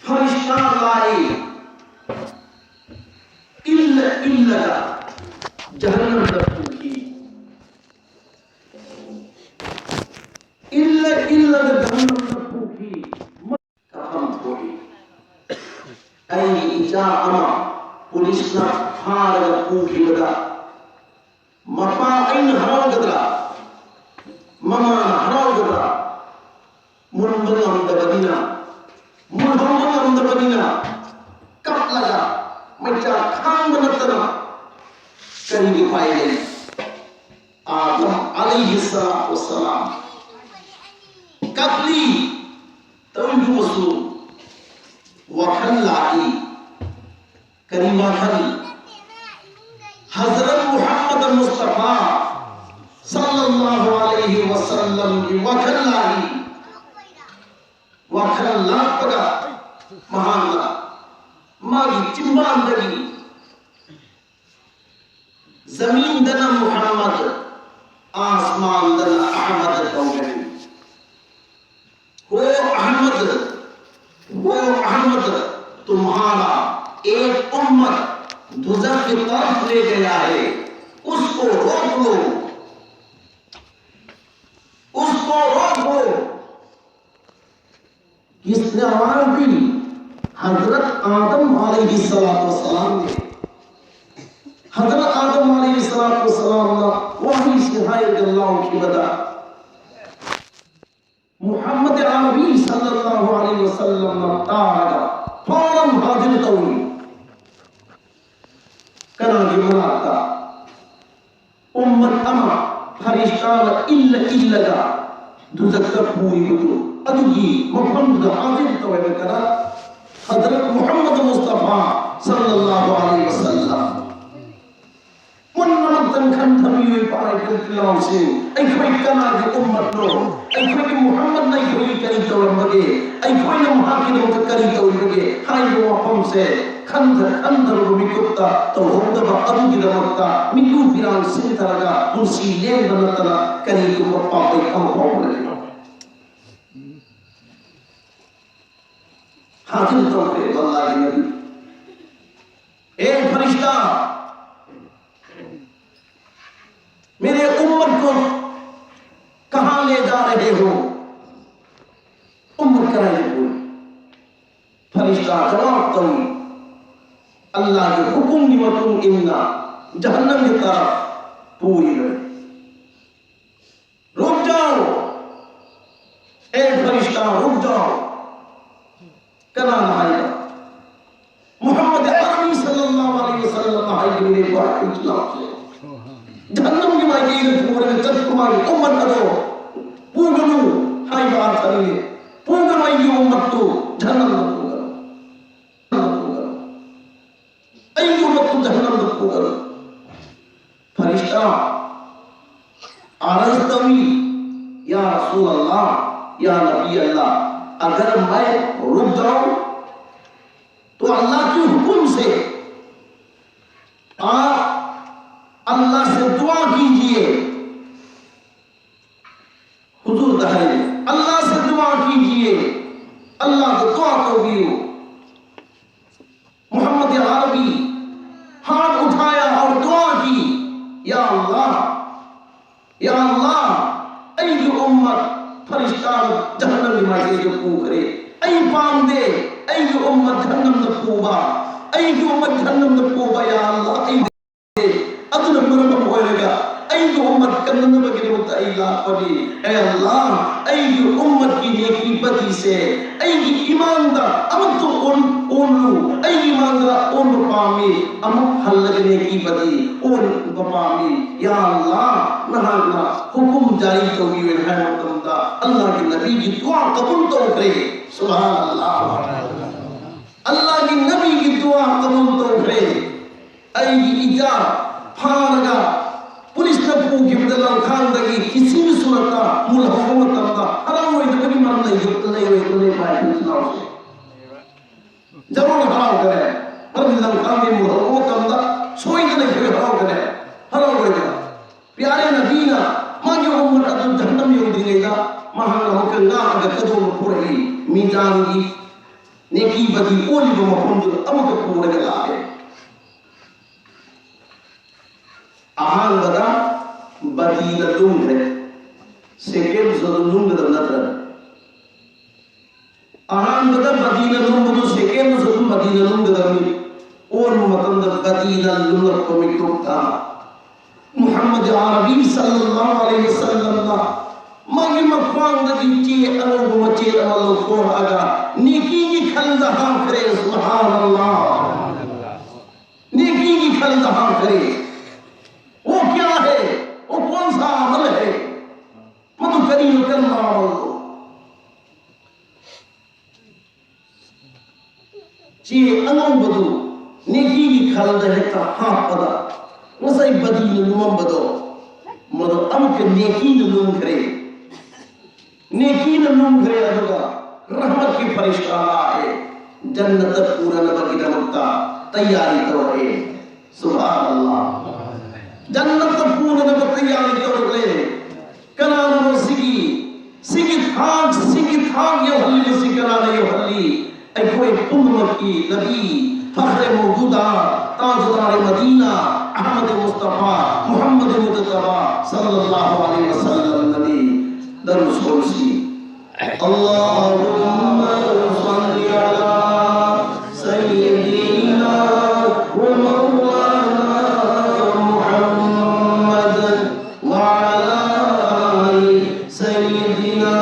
ꯐꯔꯤꯁꯇꯥ ꯂꯥꯛꯏ꯫ ꯏꯜꯂ ꯏꯜꯂꯒ ꯖꯍꯟꯅꯝꯗ ꯄꯨꯈꯤ꯫ ꯏꯜꯂ ꯏꯜꯂꯒ ꯖꯍꯟꯅꯝꯗ ꯄꯨꯈꯤ꯫ ꯀꯥꯐꯝ ꯊꯣꯛꯏ꯫ ꯑꯩꯒꯤ ꯏꯆꯥ ꯑꯃ ꯄꯨꯂꯤꯁꯅ ꯐꯥꯔꯒ ꯄꯨꯈꯤꯕꯗ ꯃꯄꯥ ꯑꯩꯅ ꯍꯔꯥꯎꯒꯗ꯭ꯔꯥ? ꯃꯃꯥꯅ ꯍꯔꯥꯎꯒꯗ꯭ꯔꯥ? ꯃꯨꯟꯕ ꯉꯝꯗꯕꯅꯤꯅ, ꯃꯨꯟꯍꯧꯕ ꯉꯝꯗꯕꯅꯤꯅ ꯀꯞꯂꯒ ꯃꯩꯆꯥꯛ ꯈꯥꯡꯕ ꯅꯠꯇꯅ ꯀꯔꯤꯒꯤ ꯎꯄꯥꯏ ꯂꯩ? ꯑꯥꯗꯝ ꯑꯂꯩꯍꯤ ꯁꯂꯥꯇꯨ ꯋꯁꯁꯂꯥꯝ ꯀꯞꯂꯤ꯫ ꯇꯧꯗꯨꯅꯁꯨ ꯋꯥꯈꯜ ꯂꯥꯛꯏ꯫ ꯀꯔꯤ ꯋꯥꯈꯜ? ꯍꯖꯔꯠ ꯃꯨꯍꯝꯃꯗ ꯃꯨꯁꯇꯐꯥ ꯁꯜꯂꯜꯂꯥꯍꯨ ꯑꯂꯩꯍꯤ ꯋꯁꯜꯂꯝꯒꯤ ꯋꯥꯈꯜ ꯂꯥꯛꯏ꯫ ꯋꯥꯈꯜ ꯂꯥꯛꯄꯒ ꯃꯍꯥꯛꯅ ꯃꯥꯒꯤ ꯆꯤꯝꯕꯥꯟꯗꯒꯤ ꯖꯃꯤꯟꯗꯅ ꯃꯨꯍꯝꯃꯗ, ꯑꯥꯁꯃꯥꯟꯗꯅ ꯑꯍꯃꯗ ꯀꯧꯒꯅꯤ꯫ "हो अहमद, हो अहमद, तुम्हारा एक उम्मत दुजख की तरफ ले गया है, उसको रोक लो, उसको रोक लो।" किसने आवाज दी? हजरत आदम अलैहिस्सलातु वस्सलाम ने। हजरत आदम अलैहिस्सलातुवस्सलामꯅ ꯋꯥꯍꯩꯁꯤ ꯍꯥꯏꯔꯒ ꯂꯥꯎꯈꯤꯕꯗ, ꯃꯨꯍꯝꯃꯗ ꯑꯔꯕꯤ ꯁꯜꯂꯜꯂꯥꯍꯨ ꯑꯂꯩꯍꯤ ꯋꯁꯜꯂꯝꯅ ꯇꯥꯔꯒ ꯐꯧꯔꯟ ꯍꯥꯖꯤꯔ ꯇꯧꯏ꯫ ꯀꯅꯥꯒꯤ ꯃꯅꯥꯛꯇ? ꯎꯝꯃꯠ ꯑꯃ ꯐꯔꯤꯁꯇꯥꯅ ꯏꯜꯂ ꯏꯜꯂꯒ ꯗꯨꯖꯛꯇ ꯄꯨꯔꯤꯕꯗꯨ, ꯑꯗꯨꯒꯤ ꯃꯐꯝꯗꯨꯗ ꯍꯥꯖꯤꯔ ꯇꯧꯋꯦꯕ꯫ ꯀꯅꯥ? ꯍꯖꯔꯠ ꯃꯨꯍꯝꯃꯗ ꯃꯨꯁꯇꯐꯥ ꯁꯜꯂꯜꯂꯥꯍꯨ ꯑꯂꯩꯍꯤ ꯋꯁꯜꯂꯝ꯫ ꯄꯨꯝꯅꯃꯛꯇꯪ ꯈꯟꯊꯕ ꯃꯤꯑꯣꯏꯕ ꯍꯥꯏꯕ ꯇꯤꯜꯍꯧꯁꯤꯡ, ꯑꯩꯈꯣꯏ ꯀꯅꯥꯒꯤ ꯎꯝꯃꯠꯅꯣ? ꯑꯩꯈꯣꯏꯒꯤ ꯃꯨꯍꯝꯃꯗꯅ ꯑꯩꯈꯣꯏꯒꯤ ꯀꯔꯤ ꯇꯧꯔꯝꯕꯒꯦ? ꯑꯩꯈꯣꯏꯅ ꯃꯍꯥꯛꯀꯤꯗꯃꯛꯇ ꯀꯔꯤ ꯇꯧꯔꯤꯕꯒꯦ? ꯍꯥꯏꯔꯤꯕ ꯋꯥꯐꯝꯁꯦ ꯈꯟꯊ ꯈꯟꯊꯔꯕ ꯃꯤꯀꯨꯞꯇ ꯇꯧꯍꯧꯗꯕ ꯑꯗꯨꯒꯤꯗꯃꯛꯇ ꯃꯤꯀꯨꯞ ꯐꯤꯔꯥꯡ ꯁꯤꯟꯊꯔꯒ ꯄꯨꯟꯁꯤ ꯂꯦꯟꯕ ꯅꯠꯇꯅ ꯀꯔꯤꯒꯨꯝꯕ ꯄꯥꯝꯕꯩ ꯑꯃ ꯐꯥꯎꯕ ꯂꯩꯕ꯭ꯔꯥ? ꯍꯥꯖꯤꯔ ꯇꯧꯈ꯭ꯔꯦ ꯑꯜꯂꯥꯍꯒꯤ ꯅꯕꯤ꯫ "اے فرشتہ، میرے امت کو کہاں لے جا رہے ہو؟" ꯎꯝꯃꯠ ꯀꯗꯥꯏꯗ ꯄꯨꯔꯤ? ꯐꯔꯤꯁꯇꯥ ꯖꯋꯥꯕ ꯇꯧꯏ, "ꯑꯜꯂꯥꯍꯒꯤ ꯍꯨꯀꯨꯝꯒꯤ ꯃꯇꯨꯡ ꯏꯟꯅ ꯖꯍꯟꯅꯝꯒꯤ ꯇꯔꯐ ꯄꯨꯔꯤꯕꯅꯤ꯫ ꯔꯨꯛ ꯖꯥꯎ, ꯑꯦ ꯐꯔꯤꯁꯇꯥ, ꯔꯨꯛ ꯖꯥꯎ"꯫ ꯀꯅꯥꯅ ꯍꯥꯏꯕ? ꯃꯨꯍꯝꯃꯗ ꯑꯔꯕꯤ ꯁꯜꯂꯜꯂꯥꯍꯨ ꯑꯂꯩꯍꯤ ꯋꯁꯜꯂꯝꯅ ꯍꯥꯏꯈꯤꯕꯅꯤ꯫ ꯖꯍꯟꯅꯝꯒꯤ ꯃꯥꯏꯀꯩꯗ ꯄꯨꯔꯒ ꯆꯠꯄ ꯃꯥꯒꯤ ꯎꯝꯃꯠ ꯑꯗꯣ ꯄꯨꯒꯅꯨ ꯍꯥꯏꯕ ꯑꯔꯊꯅꯤ꯫ ꯄꯨꯒꯅꯨ, ꯑꯩꯒꯤ ꯎꯝꯃꯠꯇꯨ ꯖꯍꯟꯅꯝꯗ ꯄꯨꯒꯅꯨ꯫ ꯑꯩꯒꯤ ꯎꯝꯃꯠꯇꯨ ꯖꯍꯟꯅꯝꯗ ꯄꯨꯒꯅꯨ꯫ ꯐꯔꯤꯁꯇꯥ ꯑꯔꯖ ꯇꯧꯏ, "یا رسول اللہ، یا نبی اللہ، اگر میں رک جاؤں تو اللہ کے حکم سے آپ اللہ سے دعا کیجیے۔" حضور دہائے، "اللہ سے دعا کیجیے، اللہ کو دعا تو دیو۔" محمد عربی ہاتھ اٹھایا اور دعا کی، "یا اللہ، یا اللہ، ꯑꯩꯒꯤ ꯎꯝꯃꯠ ꯐꯔꯤꯁꯇꯥꯅ ꯖꯍꯟꯅꯝꯒꯤ ꯃꯥꯏꯀꯩꯗ ꯄꯨꯈ꯭ꯔꯦ꯫ ꯑꯩ ꯄꯥꯝꯗꯦ ꯑꯩꯒꯤ ꯎꯝꯃꯠ ꯖꯍꯟꯅꯝꯗ ꯄꯨꯕ꯫ ꯑꯩꯒꯤ ꯎꯝꯃꯠ ꯖꯍꯟꯅꯝꯗ ꯄꯨꯕ, ꯌꯥ ꯑꯜꯂꯥꯍ, ꯑꯩ ꯑꯗꯨꯅ ꯃꯔꯝ ꯑꯃ ꯑꯣꯏꯔꯒ ꯑꯩꯒꯤ ꯎꯝꯃꯠ ꯀꯟꯅꯅꯕꯒꯤꯗꯃꯛꯇ ꯑꯩ ꯂꯥꯛꯄꯅꯤ꯫ ꯑꯦ ꯑꯜꯂꯥꯍ, ꯑꯩꯒꯤ ꯎꯝꯃꯠꯀꯤ ꯅꯦꯀꯤ ꯕꯗꯤꯁꯦ ꯑꯩꯒꯤ ꯏꯃꯥꯡꯗ ꯑꯃꯠꯇ ꯑꯣꯟ-, ꯑꯣꯟꯂꯨ, ꯑꯩꯒꯤ ꯏꯃꯥꯡꯗ ꯑꯣꯟꯕ ꯄꯥꯝꯃꯤ, ꯑꯃꯨꯛ ꯍꯜꯂꯒ ꯅꯦꯀꯤ ꯕꯗꯤ ꯑꯣꯟꯕ ꯄꯥꯝꯃꯤ꯫ ꯌꯥ ꯑꯜꯂꯥꯍ, ꯅꯍꯥꯛꯅ ꯍꯨꯀꯨꯝ ꯖꯥꯔꯤ ꯇꯧꯕꯤꯌꯨ" ꯍꯥꯏꯕ ꯃꯇꯝꯗ ꯑꯜꯂꯥꯍꯒꯤ ꯅꯕꯤꯒꯤ ꯗꯨꯋꯥ ꯀꯕꯨꯜ ꯇꯧꯈ꯭ꯔꯦ꯫ ꯁꯨꯕꯍꯥꯅꯜꯂꯥꯍ꯫ ꯑꯜꯂꯥꯍꯒꯤ ꯅꯕꯤꯒꯤ ꯗꯨꯋꯥ ꯀꯕꯨꯜ ꯇꯧꯈ꯭ꯔꯦ꯫ ꯑꯩꯒꯤ ꯏꯆꯥ ꯐꯥꯔꯒ ꯄꯨꯂꯤꯁ ꯏꯁꯂꯥꯝꯒꯤ ꯃꯨꯜ ꯍꯧꯕ ꯃꯇꯝꯗ ꯁꯣꯏꯗꯅ ꯑꯩꯈꯣꯏ ꯍꯔꯥꯎꯒꯅꯤ, ꯍꯔꯥꯎꯔꯣꯏꯗ꯭ꯔꯥ? ꯄꯤꯌꯥꯔꯦ ꯅꯕꯤꯅ ꯃꯥꯒꯤ ꯎꯝꯃꯠ ꯑꯗꯨ ꯖꯍꯟꯅꯝ ꯌꯧꯗ꯭ꯔꯤꯉꯩꯗ ꯃꯍꯥꯛꯅ ꯑꯃꯨꯛꯀ ꯉꯥꯛꯑꯒ ꯀꯗꯣꯝ ꯄꯨꯔꯛꯏ? ꯃꯤꯖꯥꯟꯒꯤ ꯅꯦꯀꯤ ꯕꯗꯤ ꯑꯣꯜꯂꯤꯕ ꯃꯐꯝꯗꯨꯗ ꯑꯃꯨꯛꯀ ꯄꯨꯔꯒ ꯂꯥꯛꯑꯦ꯫ ꯑꯍꯥꯟꯕꯗ ꯕꯗꯤꯅ ꯂꯨꯝꯈ꯭ꯔꯦ, ꯁꯦꯀꯦꯟꯁꯨ ꯑꯗꯨꯝ ꯂꯨꯝꯒꯗꯕ ꯅꯠꯇ꯭ꯔꯅꯦ? ꯑꯍꯥꯟꯕꯗ ꯕꯗꯤꯅ ꯂꯨꯝꯕꯗꯨ ꯁꯦꯀꯦꯟꯗꯁꯨ ꯑꯗꯨꯝ ꯕꯗꯤꯅ ꯂꯨꯝꯒꯗꯕꯅꯤ꯫ ꯑꯣꯟꯕ ꯃꯇꯝꯗ ꯕꯗꯤꯅ ꯂꯨꯝꯂꯛꯄ ꯃꯤꯀꯨꯞꯇ ꯃꯨꯍꯝꯃꯗ ꯑꯥꯔꯕꯤ ꯁꯜꯂꯜꯂꯥꯍꯨ ꯑꯂꯩꯍꯤ ꯋꯁꯜꯂꯝꯅ ꯃꯥꯒꯤ ꯃꯈ꯭ꯋꯥꯡꯗꯒꯤ ꯆꯦ ꯑꯉꯧꯕ ꯃꯆꯦꯠ ꯑꯃ ꯂꯧꯊꯣꯔꯛꯑꯒ ꯅꯦꯀꯤꯒꯤ ꯈꯜꯗ ꯍꯥꯞꯈ꯭ꯔꯦ꯫ ꯁꯨꯕꯍꯥꯅꯜꯂꯥꯍ꯫ ꯅꯦꯀꯤꯒꯤ ꯈꯜꯗ ꯍꯥꯞꯈ꯭ꯔꯦ꯫ वो क्या है? वो कौन सा अमल है? ꯃꯗꯨ ꯀꯔꯤꯅꯣ, ꯀꯔꯝꯕ ꯑꯃꯜꯅꯣ? ꯆꯦ ꯑꯉꯧꯕꯗꯨ ꯅꯦꯀꯤꯒꯤ ꯈꯜꯗ ꯍꯦꯛꯇ ꯍꯥꯞꯄꯗ ꯉꯁꯥꯏ ꯕꯗꯤꯅ ꯂꯨꯝꯃꯝꯕꯗꯣ ꯃꯗꯨ ꯑꯃꯨꯛꯀ ꯅꯦꯀꯤꯅ ꯂꯨꯝꯈ꯭ꯔꯦ꯫ ꯅꯦꯀꯤꯅ ꯂꯨꯝꯈ꯭ꯔꯦ, ꯑꯗꯨꯒ ꯔꯍꯃꯠꯀꯤ ꯐꯔꯤꯁꯇꯥ ꯂꯥꯛꯑꯦ, ꯖꯟꯅꯠꯇ ꯄꯨꯅꯅꯕꯒꯤꯗꯃꯛꯇ ꯇꯌꯥꯔꯤ ꯇꯧꯔꯛꯑꯦ꯫ ꯁꯨꯕꯍꯥꯅꯜꯂꯥꯍ꯫ ꯖꯟꯅꯠꯇ ꯄꯨꯅꯅꯕ ꯇꯌꯥꯔꯤ ꯇꯧꯔꯛꯂꯦ꯫ ꯀꯅꯥꯅꯣ ꯁꯤꯒꯤ, ꯁꯤꯒꯤ ꯊꯥꯛ, ꯁꯤꯒꯤ ꯊꯥꯛ ꯌꯧꯍꯜꯂꯤꯕꯁꯤ ꯀꯅꯥꯅ ꯌꯧꯍꯜꯂꯤ? ꯑꯩꯈꯣꯏ ꯄꯨꯝꯅꯃꯛꯀꯤ ꯅꯕꯤ, ꯐꯈ꯭ꯔꯦ ꯃꯧꯖꯨꯗꯥ, ꯇꯥꯖꯗꯥꯔꯦ ꯃꯗꯤꯅꯥ, ꯑꯍꯃꯗ ꯃꯨꯁꯇꯐꯥ, ꯃꯨꯍꯝꯃꯗ ꯃꯨꯖꯇꯕꯥ, ꯁꯜꯂꯜꯂꯥꯍꯨ ꯑꯂꯩꯍꯤ ꯋꯁꯜꯂꯝꯅꯅꯤ꯫ ꯗꯔꯨꯗ ꯁꯣꯜꯂꯁꯤ꯫ اللهم صل على سيدنا ومولانا محمد وعلى آل سيدنا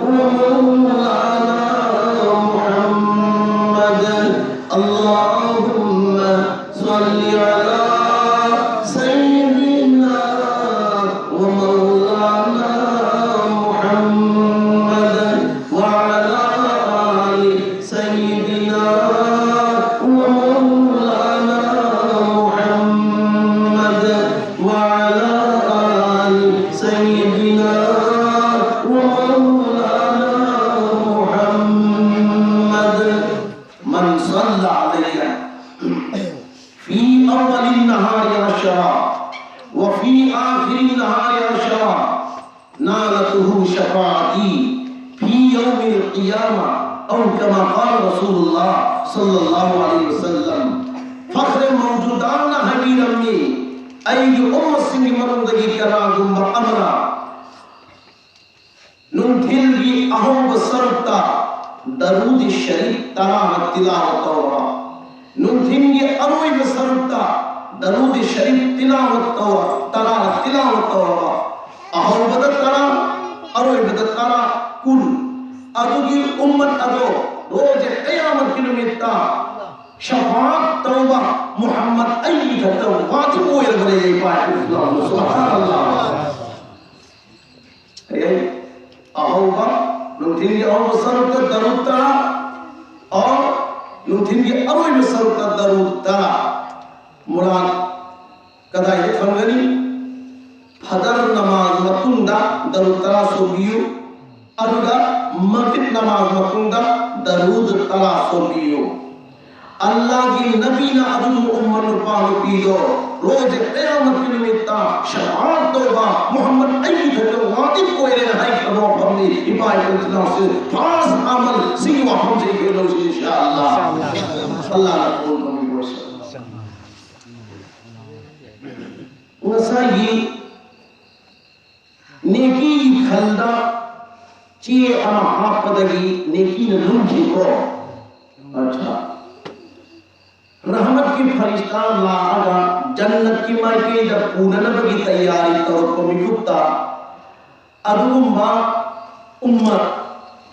ومولانا محمد. اللهم صل على سيدنا ومولانا محمد وعلى آل وفي آخر النهار عشرا نالته شفاعتي في يوم القيامة، أو كما قال رسول الله صلى الله عليه وسلم. ꯐꯈ꯭ꯔꯦ ꯃꯧꯖꯨꯗꯥꯠꯅ ꯍꯥꯏꯕꯤꯔꯝꯃꯤ, ꯑꯩꯒꯤ ꯎꯝꯃꯠꯁꯤꯡꯒꯤ ꯃꯅꯨꯡꯗꯒꯤ ꯀꯅꯥꯒꯨꯝꯕ ꯑꯃꯅ ꯅꯨꯡꯊꯤꯜꯒꯤ ꯑꯍꯧꯕ ꯁꯔꯨꯛꯇ ꯗꯔꯨꯗꯤ ꯁꯔꯤꯐ ꯇꯔꯥ ꯇꯤꯂꯥꯋꯠ ꯇꯧꯔꯕ, ꯅꯨꯡꯊꯤꯜꯒꯤ ꯑꯔꯣꯏꯕ ꯁꯔꯨꯛꯇ ꯗꯔꯨꯗꯤ ꯁꯔꯤꯐ ꯇꯤꯂꯥꯋꯠ ꯇꯧꯔ, ꯇꯔꯥ ꯇꯤꯂꯥꯋꯠ ꯇꯧꯔꯕ, ꯑꯍꯧꯕꯗ ꯇꯔꯥ, ꯑꯔꯣꯏꯕꯗ ꯇꯔꯥ, ꯀꯨꯟ, ꯑꯗꯨꯒꯤ ꯎꯝꯃꯠ ꯑꯗꯣ ꯔꯣꯖꯦ ꯀꯌꯥꯃꯠꯀꯤ ꯅꯨꯃꯤꯠꯇ ꯁꯐꯥꯠ ꯇꯧꯕ ꯃꯨꯍꯝꯃꯗ ꯑꯩꯒꯤ ꯈꯛꯇ ꯋꯥꯖꯤꯕ ꯑꯣꯏꯔꯕꯅꯦ, ꯏꯄꯥ ꯏꯄꯨ ꯏꯁꯂꯥꯝ꯫ ꯁꯨꯕꯍꯥꯅꯜꯂꯥꯍ꯫ ꯍꯌꯦꯡ ꯑꯍꯧꯕ, ꯅꯨꯡꯊꯤꯜꯒꯤ ꯑꯍꯧꯕ ꯁꯔꯨꯛꯇ ꯗꯔꯨꯗ ꯇꯔꯥ, ꯑꯣ, ꯅꯨꯡꯊꯤꯜꯒꯤ ꯑꯔꯣꯏꯕ ꯁꯔꯨꯛꯇ ꯗꯔꯨꯗ ꯇꯔꯥ꯫ ꯃꯨꯔꯥꯗ ꯀꯗꯥꯏꯗ ꯊꯝꯒꯅꯤ? ꯐꯖꯔ ꯅꯃꯥꯖ ꯃꯇꯨꯡꯗ ꯗꯔꯨꯗ ꯇꯔꯥ ꯁꯣꯟꯕꯤꯌꯨ, ꯑꯗꯨꯒ ꯃꯒ꯭ꯔꯤꯕ ꯅꯃꯥꯖ ꯃꯇꯨꯡꯗ ꯗꯔꯨꯗ ꯇꯔꯥ ꯁꯣꯟꯕꯤꯌꯨ꯫ ꯑꯜꯂꯥꯍꯒꯤ ꯅꯕꯤꯅ ꯑꯗꯨꯒꯨꯝꯕ ꯎꯝꯃꯠ ꯅꯨꯄꯥ ꯅꯨꯄꯤꯗꯣ ꯔꯣꯖꯦ ꯀꯌꯥꯃꯠꯀꯤ ꯅꯨꯃꯤꯠꯇ ꯁꯐꯥꯠ ꯇꯧꯕ ꯃꯨꯍꯝꯃꯗ ꯑꯩꯒꯤ ꯈꯛꯇ ꯋꯥꯖꯤꯕ ꯑꯣꯏꯔꯦꯅ ꯍꯥꯏꯈ꯭ꯔꯕ ꯋꯥꯐꯝꯅꯤ꯫ ꯏꯄꯥ ꯏꯄꯨ ꯏꯆꯤꯟ ꯏꯅꯥꯎꯁꯤꯡ, ꯐꯥꯔꯁ ꯑꯃꯜ ꯁꯤꯒꯤ ꯋꯥꯐꯝꯁꯦ ꯑꯩꯈꯣꯏ ꯂꯧꯁꯤ ꯏꯟꯁꯥ ꯑꯜꯂꯥꯍ꯫ ꯑꯜꯂꯥꯍꯅ ꯀꯕꯨꯜ ꯇꯧꯕꯤꯔꯁꯅꯨ꯫ ꯉꯁꯥꯏꯒꯤ ꯅꯦꯀꯤꯒꯤ ꯈꯜꯗ ꯆꯦ ꯑꯃ ꯍꯥꯞꯄꯗꯒꯤ ꯅꯦꯀꯤꯅ ꯂꯨꯝꯈꯤꯀꯣ꯫ ꯑꯠꯆꯥ꯫ ꯔꯍꯃꯠꯀꯤ ꯐꯔꯤꯁꯇꯥ ꯂꯥꯛꯑꯒ ꯖꯟꯅꯠꯀꯤ ꯃꯥꯏꯀꯩꯗ ꯄꯨꯅꯅꯕꯒꯤ ꯇꯌꯥꯔꯤ ꯇꯧꯔꯛꯄ ꯃꯤꯀꯨꯞꯇ ꯑꯗꯨꯒꯨꯝꯕ ꯎꯝꯃꯠ,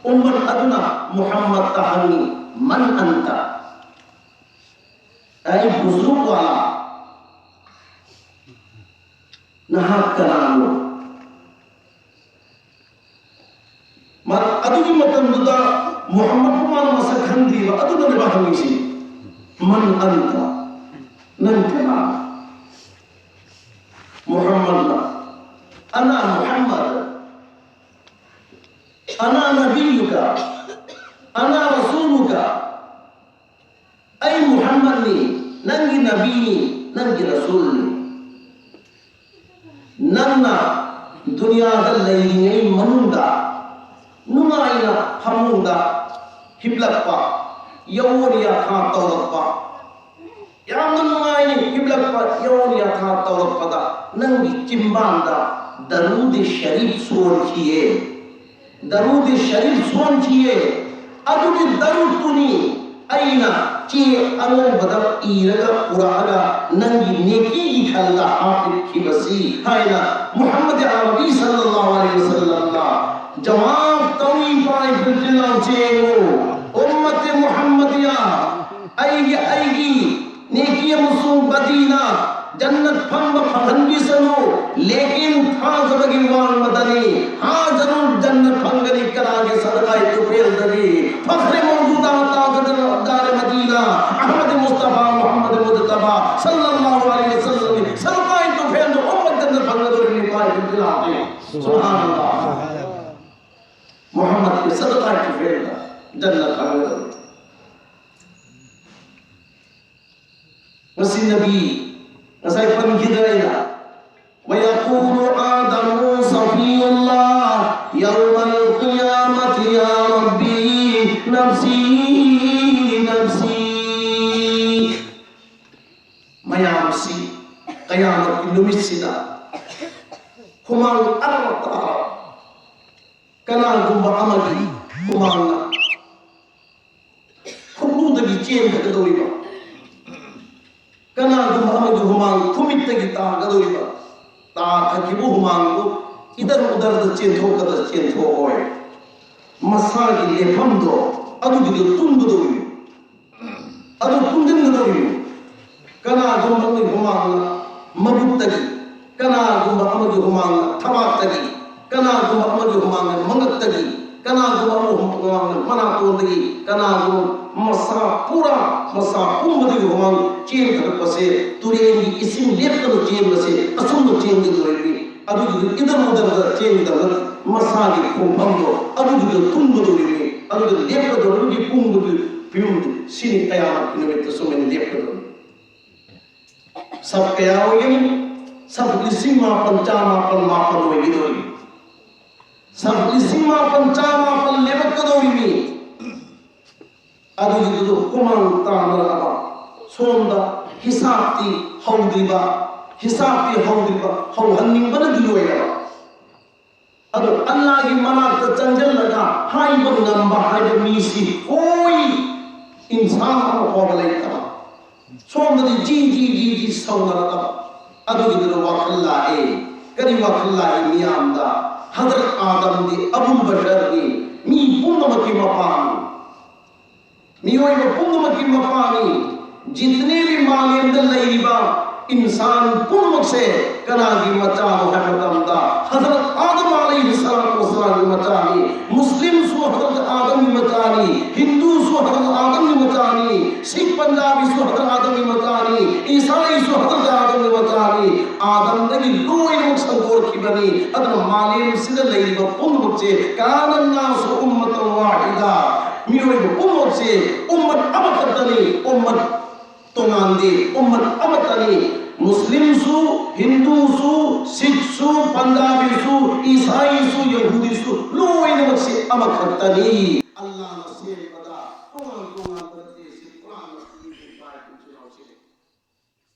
ꯎꯝꯃꯠ ꯑꯗꯨꯅ ꯃꯨꯍꯝꯃꯗꯇ ꯍꯪꯉꯤ, "ꯃꯟ ꯑꯟꯇ?" ꯑꯩ ꯕꯨꯖꯨꯔꯒ ꯋꯥꯂꯥ, ꯅꯍꯥꯛ ꯀꯅꯥꯅꯣ? ꯃꯥ-, ꯑꯗꯨꯒꯤ ꯃꯇꯝꯗꯨꯗ ꯃꯨꯍꯝꯃꯗꯄꯨ ꯃꯥꯅ ꯃꯁꯛ ꯈꯪꯗ꯭ꯔꯤꯕ, ꯑꯗꯨꯅꯅꯦꯕ ꯍꯪꯉꯤꯁꯤ, "ꯃꯟ ꯑꯟꯇ?" ꯅꯪ ꯀꯅꯥ? ꯃꯨꯍꯝꯃꯗꯅ, "ꯑꯅꯥ ꯃꯨꯍꯝꯃꯗ, ꯑꯅꯥ ꯅꯕꯤꯌꯨꯀ, ꯑꯅꯥ ꯔꯁꯨꯂꯨꯀ, ꯑꯩ ꯃꯨꯍꯝꯃꯗꯅꯤ, ꯅꯪꯒꯤ ꯅꯕꯤꯅꯤ, ꯅꯪꯒꯤ ꯔꯁꯨꯜꯅꯤ꯫ ꯗꯨꯅꯤꯌꯥꯗ ꯂꯩꯔꯤꯉꯩ ꯃꯅꯨꯡꯗ ꯅꯨꯡꯉꯥꯏꯅ ꯐꯃꯨꯡꯗ ꯍꯤꯞꯂꯛꯄ, ꯌꯧꯋꯣꯟ ꯌꯥꯊꯥ ꯇꯧꯔꯛꯄ, ꯌꯥꯝꯅ ꯅꯨꯡꯉꯥꯏꯅ ꯍꯤꯞꯂꯛꯄ, ꯌꯧꯋꯣꯟ ꯌꯥꯊꯥ ꯇꯧꯔꯛꯄꯗ ꯅꯪꯒꯤ ꯆꯤꯝꯕꯥꯟꯗ ꯗꯔꯨꯗꯤ ꯁꯔꯤꯐ ꯁꯣꯟꯈꯤꯌꯦ, ꯗꯔꯨꯗꯤ ꯁꯔꯤꯐ ꯁꯣꯟꯈꯤꯌꯦ꯫ ꯑꯗꯨꯒꯤ ꯗꯔꯨꯗꯇꯨꯅꯤ ꯑꯩꯅ ꯆꯦ ꯑꯉꯧꯕꯗ ꯏꯔꯒ ꯄꯨꯔꯛꯑꯒ ꯅꯪꯒꯤ ꯅꯦꯀꯤꯒꯤ ꯈꯜꯗ ꯍꯥꯞꯄꯤꯈꯤꯕꯁꯤ ꯍꯥꯏꯅ ꯃꯨꯍꯝꯃꯗ ꯑꯔꯕꯤ ꯁꯜꯂꯜꯂꯥꯍꯨ ꯑꯂꯩꯍꯤ ꯋꯁꯜꯂꯝꯅ ꯖꯋꯥꯕ ꯇꯧꯏ꯫ ꯄꯥꯏ ꯕꯤꯜꯖꯤꯅꯥꯎ ꯆꯦꯡꯉꯨ ꯎꯝꯃꯠꯇꯦ ꯃꯨꯍꯝꯃꯗꯤꯌꯥ, ꯑꯩꯒꯤ ꯑꯩꯒꯤ ꯅꯦꯀꯤ ꯑꯃꯁꯨꯡ ꯕꯗꯤꯅ ꯖꯟꯅꯠ ꯐꯪꯕ ꯐꯪꯍꯟꯕꯤꯁꯅꯨ꯫ ꯂꯦꯀꯤꯟ ꯊꯥꯖꯕꯒꯤ ꯋꯥꯡꯃꯗꯅꯤ꯫ ꯍꯥꯖꯔꯨꯜ ꯖꯟꯅꯠ ꯐꯪꯒꯅꯤ ꯀꯅꯥꯒꯤ ꯁꯗꯀꯥꯏ ꯇꯨꯐꯦꯜꯗꯒꯤ? ꯐꯈ꯭ꯔꯦ ꯃꯧꯖꯨꯗꯥ ꯇꯥꯖꯗꯥꯔ ꯃꯗꯤꯅ ꯑꯍꯃꯗ ꯃꯨꯁꯇꯐꯥ ꯃꯨꯍꯝꯃꯗ ꯃꯨꯖꯇꯕꯥ ꯁꯜꯂꯜꯂꯥꯍꯨ ꯑꯂꯩꯍꯤ ꯋꯁꯜꯂꯝꯒꯤ ꯁꯗꯀꯥꯏ ꯇꯨꯐꯦꯜꯗ ꯎꯝꯃꯠ ꯖꯟꯅꯠ ꯐꯪꯒꯗꯧꯔꯤꯕꯅꯤ꯫ ꯄꯥꯏ ꯕꯤꯜꯖꯤꯅꯥꯎ ꯆꯦꯡꯉꯨ꯫ ꯁꯨꯕꯍꯥꯅꯜꯂꯥꯍ꯫ ꯃꯨꯍꯝꯃꯗꯀꯤ ꯁꯗꯀꯥꯏ ꯇꯨꯐꯦꯜꯗ ꯖꯟꯅꯠ ꯐꯪꯒꯗꯧꯔꯤꯕꯅꯤ꯫ ꯃꯁꯤ ꯅꯕꯤ ꯉꯁꯥꯏ ꯄꯟꯈꯤꯗ꯭ꯔꯥ ꯑꯩꯅ? ويقول آدم صفي الله يوم القيامة يا ربي نفسي نفسي. ꯃꯌꯥꯝꯁꯤ ꯀꯌꯥꯃꯠꯀꯤ ꯅꯨꯃꯤꯠꯁꯤꯗ ꯍꯨꯃꯥꯡ ꯑꯔ ꯇꯥꯔ ꯀꯅꯥꯒꯨꯝꯕ ꯑꯃꯒꯤ ꯍꯨꯃꯥꯡꯅ ꯈꯨꯔꯨꯗꯒꯤ ꯆꯦꯟꯊꯒꯗꯧꯔꯤꯕ, ꯀꯅꯥꯒꯨꯝꯕ ꯑꯃꯒꯤ ꯍꯨꯃꯥꯡ ꯈꯨꯃꯤꯠꯇꯒꯤ ꯇꯥꯒꯗꯧꯔꯤꯕ, ꯇꯥꯊꯈꯤꯕ ꯍꯨꯃꯥꯡꯗꯨ ꯏꯗꯔ ꯎꯗꯔꯗ ꯆꯦꯟꯊꯣꯛꯀꯗ ꯆꯦꯟꯊꯣꯛꯑꯣꯏ꯫ ꯃꯁꯥꯒꯤ ꯂꯦꯞꯐꯝꯗꯣ ꯑꯗꯨꯒꯤꯗꯣ ꯇꯨꯝꯒꯗꯧꯔꯤꯕ꯫ ꯑꯗꯨ ꯇꯨꯝꯁꯤꯟꯒꯗꯧꯔꯤꯕꯅꯤ꯫ ꯀꯅꯥꯒꯨꯝꯕ ꯑꯃꯒꯤ ꯍꯨꯃꯥꯡꯅ ꯃꯕꯨꯛꯇꯒꯤ, ꯀꯅꯥꯒꯨꯝꯕ ꯑꯃꯒꯤ ꯍꯨꯃꯥꯡꯅ ꯊꯕꯥꯛꯇꯒꯤ, ꯀꯅꯥꯒꯨꯝꯕ ꯑꯃꯒꯤ ꯍꯨꯃꯥꯡꯅ ꯃꯉꯛꯇꯒꯤ, ꯀꯅꯥꯒꯨꯝꯕ ꯑꯃꯒꯤ ꯍꯨꯃꯥꯡꯅ ꯃꯅꯥꯇꯣꯟꯗꯒꯤ, ꯀꯅꯥꯒꯨꯝꯕ ꯃꯁꯥ ꯄꯨꯔꯥ ꯃꯁꯥ ꯄꯨꯝꯕꯗꯒꯤ ꯍꯨꯃꯥꯡ ꯆꯦꯟꯊꯔꯛꯄꯁꯦ, ꯇꯨꯔꯦꯟꯒꯤ ꯏꯁꯤꯡ ꯂꯦꯞꯇꯅ ꯆꯦꯟꯕꯁꯦ ꯑꯁꯨꯝꯅ ꯆꯦꯟꯒꯗꯧꯔꯤꯕꯅꯤ꯫ ꯑꯗꯨꯒꯤꯗꯨ ꯏꯗꯔ ꯎꯗꯔꯗ ꯆꯦꯟꯒꯗꯕ ꯃꯁꯥꯒꯤ ꯈꯣꯡꯐꯝꯗꯣ ꯑꯗꯨꯒꯤꯗ ꯇꯨꯝꯒꯗꯧꯔꯤꯕꯅꯤ꯫ ꯑꯗꯨꯗ ꯂꯦꯞꯀꯗꯧꯔꯤꯕꯒꯤ ꯄꯨꯡꯗꯨꯒꯤ ꯐꯤꯕꯝꯗꯨ ꯁꯤꯅꯤ꯫ ꯀꯌꯥꯃꯠꯀꯤ ꯅꯨꯃꯤꯠꯇ ꯁꯨꯃꯥꯏꯅ ꯂꯦꯞꯀꯗꯧꯔꯤꯕꯅꯤ꯫ ꯁꯞ ꯀꯌꯥ ꯑꯣꯏꯒꯅꯤ? ꯁꯐ ꯂꯤꯁꯤꯡ ꯃꯥꯄꯟ ꯆꯥꯃꯥꯄꯟ ꯃꯥꯄꯟ ꯑꯣꯏꯒꯗꯧꯔꯤ꯫ ꯁꯐ ꯂꯤꯁꯤꯡ ꯃꯥꯄꯟ ꯆꯥꯃꯥꯄꯟ ꯂꯦꯞꯂꯛꯀꯗꯧꯔꯤꯅꯤ꯫ ꯑꯗꯨꯒꯤꯗꯨꯗ ꯍꯨꯃꯥꯡ ꯇꯥꯅꯔꯛꯑꯕ, ꯁꯣꯝꯗ ꯍꯤꯁꯥꯕꯇꯤ ꯍꯧꯗ꯭ꯔꯤꯕ, ꯍꯤꯁꯥꯕꯇꯤ ꯍꯧꯗ꯭ꯔꯤꯕ, ꯍꯧꯍꯟꯅꯤꯡꯕꯅꯗꯤ ꯂꯣꯏꯔꯕ꯫ ꯑꯗꯣ ꯑꯜꯂꯥꯒꯤ ꯃꯅꯥꯛꯇ ꯆꯪꯁꯤꯜꯂꯒ ꯍꯥꯏꯕ ꯉꯝꯕ ꯍꯥꯏꯕ ꯃꯤꯁꯤ ꯀꯣꯏ ꯏꯟꯁꯥꯟ ꯑꯃ ꯐꯥꯎꯕ ꯂꯩꯇꯕ꯫ ꯁꯣꯝꯗꯗꯤ ꯖꯤ ꯖꯤ ꯖꯤ ꯖꯤ ꯁꯧꯅꯔꯛꯑꯕ꯫ ꯑꯗꯨꯒꯤꯗꯨꯅ ꯋꯥꯈꯜ ꯂꯥꯛꯑꯦ꯫ ꯀꯔꯤ ꯋꯥꯈꯜ ꯂꯥꯛꯏ ꯃꯤꯌꯥꯝꯗ? ꯍꯖꯔꯠ ꯑꯥꯗꯝꯗꯤ ꯑꯕꯨꯜ ꯕꯁꯔꯅꯤ, ꯃꯤ ꯄꯨꯝꯅꯃꯛꯀꯤ ꯃꯄꯥꯅꯤ꯫ ꯃꯤꯑꯣꯏꯕ ꯄꯨꯝꯅꯃꯛꯀꯤ ꯃꯄꯥꯅꯤ꯫ ꯖꯤꯇꯅꯦ ꯚꯤ ꯃꯥꯂꯦꯝꯗ ꯂꯩꯔꯤꯕ ꯏꯟꯁꯥꯟ ꯄꯨꯝꯅꯃꯛꯁꯦ ꯀꯅꯥꯒꯤ ꯃꯆꯥꯅꯣ ꯍꯥꯏꯕ ꯃꯇꯝꯗ, ꯍꯖꯔꯠ ꯑꯥꯗꯝ ꯑꯂꯩꯍꯤ ꯁꯂꯥꯇꯨ ꯋꯁꯁꯂꯥꯝꯒꯤ ꯃꯆꯥꯅꯤ꯫ ꯃꯨꯁꯂꯤꯝꯁꯨ ꯍꯖꯔꯠ ꯑꯥꯗꯝꯒꯤ ꯃꯆꯥꯅꯤ꯫ ꯍꯤꯟꯗꯨꯁꯨ ꯍꯖꯔꯠ ꯑꯥꯗꯝꯒꯤ ꯃꯆꯥꯅꯤ꯫ ꯁꯤꯈ ꯄꯟꯖꯥꯕꯤꯁꯨ ꯍꯖꯔꯠ ꯑꯥꯗꯝꯒꯤ ꯃꯆꯥꯅꯤ꯫ ꯏꯁꯥꯏꯁꯨ ꯍꯖꯔꯠ ꯑꯥꯗꯝꯒꯤ ꯃꯆꯥꯅꯤ꯫ ꯑꯥꯗꯝꯗꯒꯤ ꯂꯣꯏꯅꯃꯛ ꯁꯟꯗꯣꯔꯛꯈꯤꯕꯅꯤ꯫ ꯑꯗꯨꯅ ꯃꯥꯂꯦꯝꯁꯤꯗ ꯂꯩꯔꯤꯕ ꯄꯨꯝꯅꯃꯛꯁꯦ ꯀꯥꯅ ꯅꯥꯁꯨ ꯎꯝꯃꯇ ꯋꯥꯍꯤꯗ꯫ ꯃꯤꯑꯣꯏꯕ ꯄꯨꯝꯅꯃꯛꯁꯦ ꯎꯝꯃꯠ ꯑꯃꯈꯛꯇꯅꯤ, ꯎꯝꯃꯠ ꯇꯣꯉꯥꯟꯗꯦ, ꯎꯝꯃꯠ ꯑꯃꯠꯇꯅꯤ꯫ ꯃꯨꯁꯂꯤꯝꯁꯨ, ꯍꯤꯟꯗꯨꯁꯨ, ꯁꯤꯈꯁꯨ, ꯄꯟꯖꯥꯕꯤꯁꯨ, ꯏꯁꯥꯏꯁꯨ, ꯌꯍꯨꯗꯤꯁꯨ ꯂꯣꯏꯅꯃꯛꯁꯦ ꯑꯃꯈꯛꯇꯅꯤ꯫ ꯑꯜꯂꯥꯍꯅ ꯁꯦꯝꯕꯗ ꯇꯣꯉꯥꯟ ꯇꯣꯉꯥꯟꯕ ꯅꯠꯇꯦ꯫ ꯁꯤ ꯀꯨꯔꯥꯟꯅ ꯄꯤꯔꯤꯕ ꯏꯆꯤꯜ ꯏꯅꯥꯎꯁꯤꯡ꯫